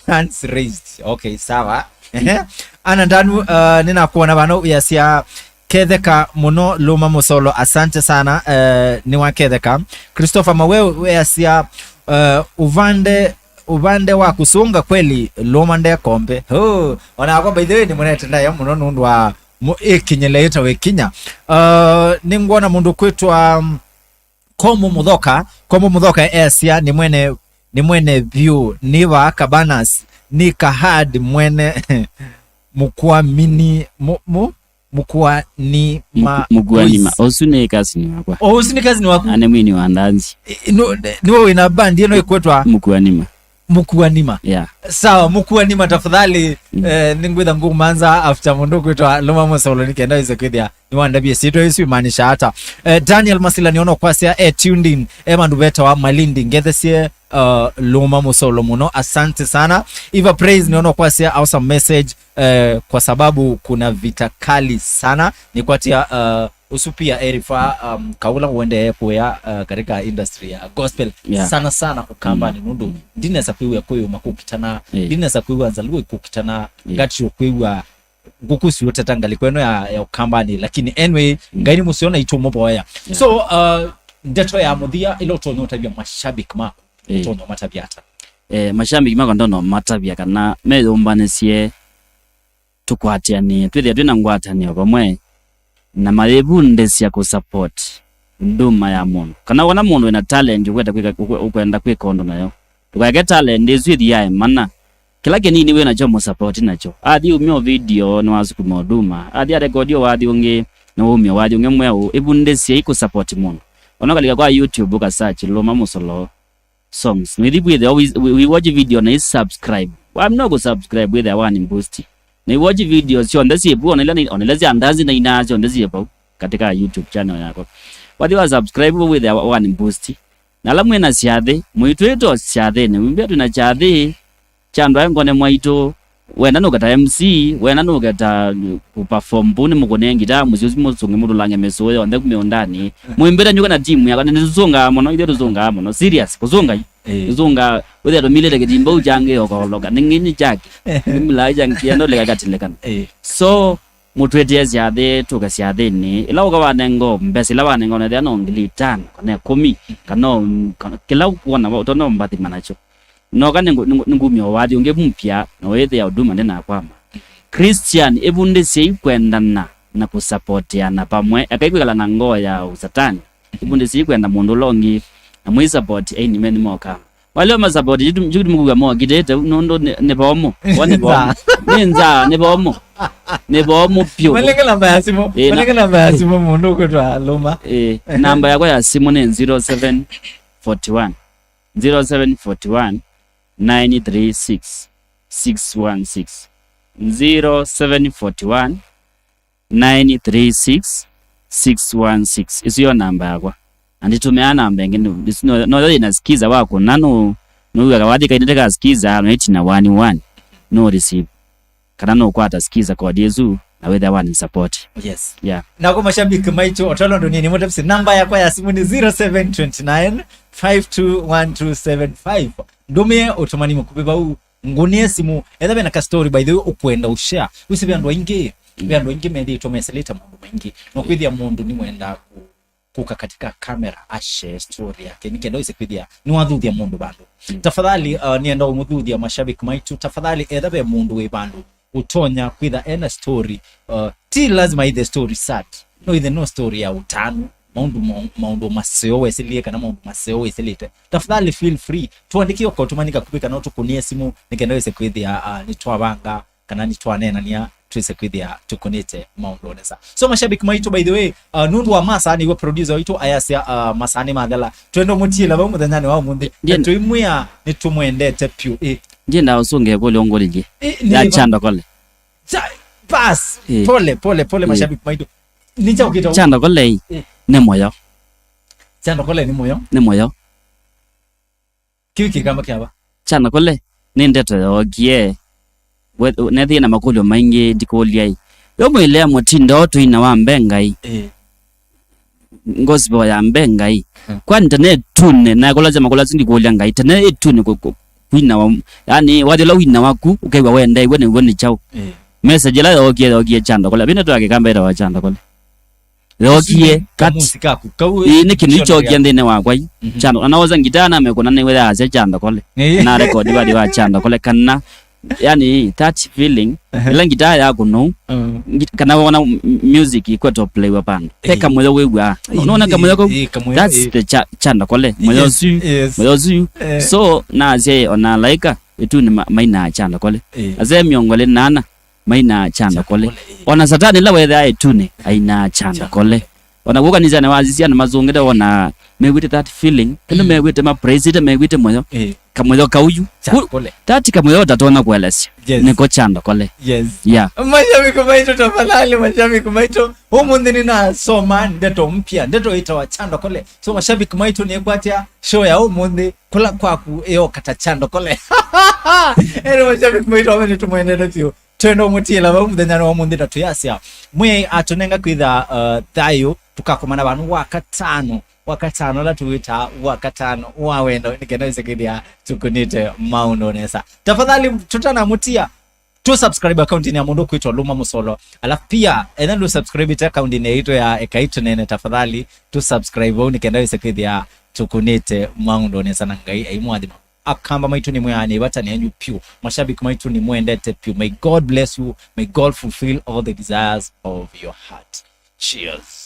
Hands raised. Okay, sawa. Ehe. Ana Ndanu, uh, nĩnakuona vano wĩasya ketheka mũno Luma Musolo, asante sana, uh, nĩwaketheka. Christopher Maweu wĩasya, uh, uvande, uvande wa kusunga kweli Luma ndekombe. Oh, onakwa by the way nĩmũnete ndaĩa mũno nũndũ wa mu-, ĩkinyĩle ĩtawa ĩkinya. Uh, nĩngwona mũndũ kwĩtwa, um, Komo Muthoka, Komo Muthoka easya nĩ mwene, nĩ mwene vyũ, nĩ vaa Cabanas, nĩ Kahad mwene. Mukuamini, mu, mu, Mukuani ma Mukuani ma. Boys. Ũsu nĩ cousin wakwa. Oh, ũsu nĩ cousin waku? Na nĩ mwini wa ndanzi. I, no, nĩ, nĩwe wĩna band ĩno ĩkwĩtwa Mukuani ma. Mukuanima. Yeah. Sawa, Mukuanima tafadhali. Mm. Eh, nĩngwĩtha ngũmanza after mũndũ kwĩtwa Luma Musolo nĩ kenda wĩse kwĩthĩa nĩwandavie syĩtwa ĩsu imaanisha ata. Eh, Daniel Masila nĩona kwasya, eh, tuned in, eh, vandũ vetawa Malindi, ngethesye, uh, Luma Musolo mũno, asante sana. Eva Praise nĩona kwasya, awesome message, eh, kwa sababu kuna vita kali sana. Nĩkwatia, uh, Ũsu pia erifa, um, kaũla ũendee kũya, uh, katika industry ya gospel. Yeah. Sana sana Ukambani, mm, nũndũ, mm, ndinesa kwĩw'a Kũyũ makũkitana, yeah, ndinesa kwĩw'a Nzaluo ikũkitana, yeah, ngatio kwĩw'a ngũkũ siũteta ngalĩko ĩno ya, ya Ukambani, lakini anyway, mm, Ngai nĩ mũseo na itũmũvoya. Yeah. So, uh, ndeto ya mũthia ĩla ũtonya ũtavya mashabiki maku, yeah, ũtonya ũmatavya ata? Eh, mashabiki makwa ndonya ũmatavya kana meyũmbanĩsye tũkwatĩanĩe, twĩthĩe twĩ na ngwatanĩo vamwe, na mayĩvundĩsya kũ support nduma ya mũndũ. Kana wona mũndũ wĩna talent ũkwenda kwĩka, ũkwe-, ũkwenda kwĩka ũndũ nayo, ndũkaeke talent ĩsu ĩthiae mana. Kĩla kĩnini wĩ nakyo mũ support nakyo. Athi umya o video nĩwasukuma nduma. Athi arekodi o wathi ũngĩ, nĩwaumya wathi ũngĩ mweũ. Ĩvundĩsyei kũ support mũndũ. Ona ũkalika kwa YouTube ũka search Luma Musolo songs. Noithi wĩthĩa we, we, we watch video na i subscribe. Wamina kũ subscribe wĩthĩa wani boost. Na i watch video syonthe syĩ vu, ona ila ni, ona ila sya ndanzi na inaa syonthe syĩ vau katika YouTube channel yakwa. Wathi wa subscribe vu wĩthĩa wa, wani boost. Na ala mwĩna syathĩ, mũitwĩto syathĩnĩ. Wimbĩa twĩna kyathĩ kya andũ aĩ ngone mwaitũ. Wenda nũketa M C, wenda nũketa kũ perform vau, nĩ mũkũnĩe ngitaa mũsyĩ ũsu mũsũnge mũtũlange mĩsũũ yonthe mĩũndanĩ. Mwĩmbĩte nyuka na timu yakwa, nĩ tũsũngaa mũno, ithyĩ tũsũngaa mũno. Serious, kũsũnga ĩ. Ĩĩ. Tũsũngaa, wĩthĩa tũmilĩte kĩtimba ũkyangĩ ũkaoloka. Nĩ ng'ini kyake. Nĩmilaa kyangĩ kĩenda ũleka katilekana. Ĩĩ. So, mũtwĩtĩe syathĩ, tũke syathĩnĩ. Ĩla ũka wanenga mbesa, ila wanenga ũnethĩa no ngili itano, kana ĩkũmi, kana, kana kĩla wona ũtonya ũmbathima nakyo. Noka nĩngũ-, nĩngũ-, nĩngumya ũwathi ũngĩ mpya, na wĩthĩa ũnduma ndĩnakwama. Christian, ĩvundĩsyei kwendana na kũsapoteana vamwe. Ekai kwĩkala na ngoo ya ũsatani. Ĩvundĩsyei kwenda mũndũ ũla ũngĩ, na mũisapoti aini menyu moka. Waleo masapoti, jitu, jitu mũkũw'a mokitĩte, nũndũ nĩ, nĩ vomo. Wa nĩ vomo. Nĩ nzaa, nĩ vomo. Nĩ vomo vyũ. Maleke namba ya simu. Ĩĩ, na- Maleke namba ya simu mũndũ ũkwĩtwa Luma. Ĩĩ, namba yakwa ya simu nĩ zero seven forty one. Zero seven forty one, nine three six, six one six. Zero seven forty one, nine three six, six one six. Ĩsu yo namba yakwa. Na nditũmĩaa namba ĩngĩ, no, no, no, yo yĩna skiza wakũna, no, no, wathi kainĩte ka skiza, no, ĩtina one one, no receive. Kana no kwata skiza code ĩsu, na wĩthĩa wani support. Yes. Yeah. Nako mashabiki maitũ, otolo ndo nini, mũtepsi, namba yakwa ya simu nĩ zero seven twenty nine, five two one two seven five. Ndũmĩe ũtũmani mũkuvĩ vau, ngũnĩe simu, etha vena ka story, by the way, ũkwenda ũshare. Wĩsĩ ve andũ aingĩ, Mm. Ve andũ aingĩ methĩĩtwe mesĩlĩte maũndũ maingĩ. No kwĩthĩa mũndũ nĩwendaa kũ-, kũka katika kamera ashare story yake, nĩ kenda wĩse kwĩthĩa nĩwathuthya mũndũ vandũ. Mm. Tafadhali, uh, nĩenda ũmũthuthya mashabiki maitũ. Tafadhali, etha ve mũndũ wĩ vandũ ũtonya kwĩtha ena story, uh, ti lazima ithe story sad. No ithe no story ya ũtanu, maũndũ mo-, maũndũ maseo wesĩlĩe kana maũndũ maseo wĩsĩlĩte. Tafadhali feel free. Tuandĩkĩe kwa ũtũmani kakuvĩ kana ũtũkũnĩe simũ, nĩ kenda wĩse kwĩthĩa, uh, nĩtwavanga kana nĩtwaneenania twĩse kwĩthĩa tũkũnĩte maũndũ nesa. So, mashabiki maitũ, by the way, uh, nũndũ wa masaa nĩw'o producer waitũ ayasya, uh, masaa nĩmathela. Twenda ũmũtiĩla vau mũthenyanĩ wa ũmũnthĩ. Na ndienda tũimwĩa nĩtũmwendete pyũ. Ĩ. Ndienda ũsũnge ĩkũlyo ngũlilye. Ĩ, nĩ ya va- Chandokole. Cha-, bas. Ĩ. Pole, pole, pole, ĩ, mashabiki maitũ. Nĩ kyaũ kĩtaũ? Chandokole ĩ, ĩ, nĩ mũyo. Chandokole nĩ mũyo. Nĩ mũyo. Kĩu kĩkamba kya va? Chandokole nĩ ndeto yookie. We-, nethĩie na makũlyo maingĩ ndikũlya ĩ. Yo mwĩlea mũtindo tũina wa mbe Ngai. Ĩ. Gospel ya mbe Ngai. Hmm. Kwani tene ĩtunĩ, na kũlasya makũlyo asu ndikũlya Ngai. Tene ĩtunĩ kũ-, kũ-, kwina wa, yani, wathi ũla wina waku, ũkew'a wendeew'e nĩw'o nĩ kyaũ. Ĩ. Message ĩla yookie, yookie Chandokole. Vĩna twakĩkamba ĩtawa Chandokole. Yookie, kamusi kaku, kau ĩ, nĩ kĩndũ ĩkyokie nthĩnĩ wakwa ĩ. Mhm. Chando, na naosa ngitaa namekũna nĩwe yaasya Chandokole. Ĩ. Na record wathi wa Chandokole, kana, yani, that feeling, ehe, ĩla ngitaa yakũnou, mm, ngi-, kana wona m-, music ikwetwa playiwa vandũ. Ĩ. He kamũyo wĩw'aa. Ĩ, nũona kamũyo kau? Ĩ, kamũyo, that's ĩ, the cha-, Chandokole. Mũyo, yes, ũsu, yes, mũyo ũsu. Eh. So, nasya ĩ, ona alaika, ĩtunĩ ma-, mainaa Chandokole. Ĩ. Asee mĩongo ĩlĩ na ana, mainaa Chandokole. Chandokole, ĩ. Ona Satani ĩla wethĩaa ĩtunĩ, ainaa Chandokole. Chandokole. Ona kũu kanisanĩ wasisya andũ masũngĩte wona mew'ĩte that feeling, ĩndĩ, mm, mew'ĩte mapraisĩte, mew'ĩte mũyo. Ĩ. Kamũyo kau yu. Chandokole. Ku-, that kamũyo ũtatonya kũelesya. Yes. Nĩko Chandokole. Yes. Yeah. Mashabiki maitũ, tafadhali, mashabiki maitũ. Ũmũnthĩ nĩnasoma ndeto mpya, ndeto ĩtawa Chandokole. So, mashabiki maitũ, nĩkwatya show ya ũmũnthĩ, kũla kwaku ĩyoka ta Chandokole. Ĩndĩ mashabiki maitũ, ame nĩtũmwendete vyũ. Twenda ũmũtiĩla vau mũthenyanĩ wa ũmũnthĩ, na twĩasya, Mwĩai atũnenga kwĩtha, uh, thayũ, tũkakomana vanu Wakatano, Wakatano, ũla tũwĩtaa Wakatano wa wendo, nĩ kenda wĩse kwĩthĩa tũkũnĩte maũndũ nesa. Tafadhali, tũtanamũtia, tũ subscribe account-inĩ ya mũndũ kwĩtwa Luma Mũsolo. Alafu pia, ethĩwa ndũ subscribe account-inĩ yaitũ ya Ekai Tũneene, tafadhali, tũ subscribe vau, nĩ kenda wĩse kwĩthĩa tũkũnĩte maũndũ nesa na Ngai aimwathima. Akamba maitũ nĩmwĩaa nĩ vata nenyu pyũ. Mashabiki maitũ nĩmwendete pyũ. May God bless you. May God fulfill all the desires of your heart. Cheers.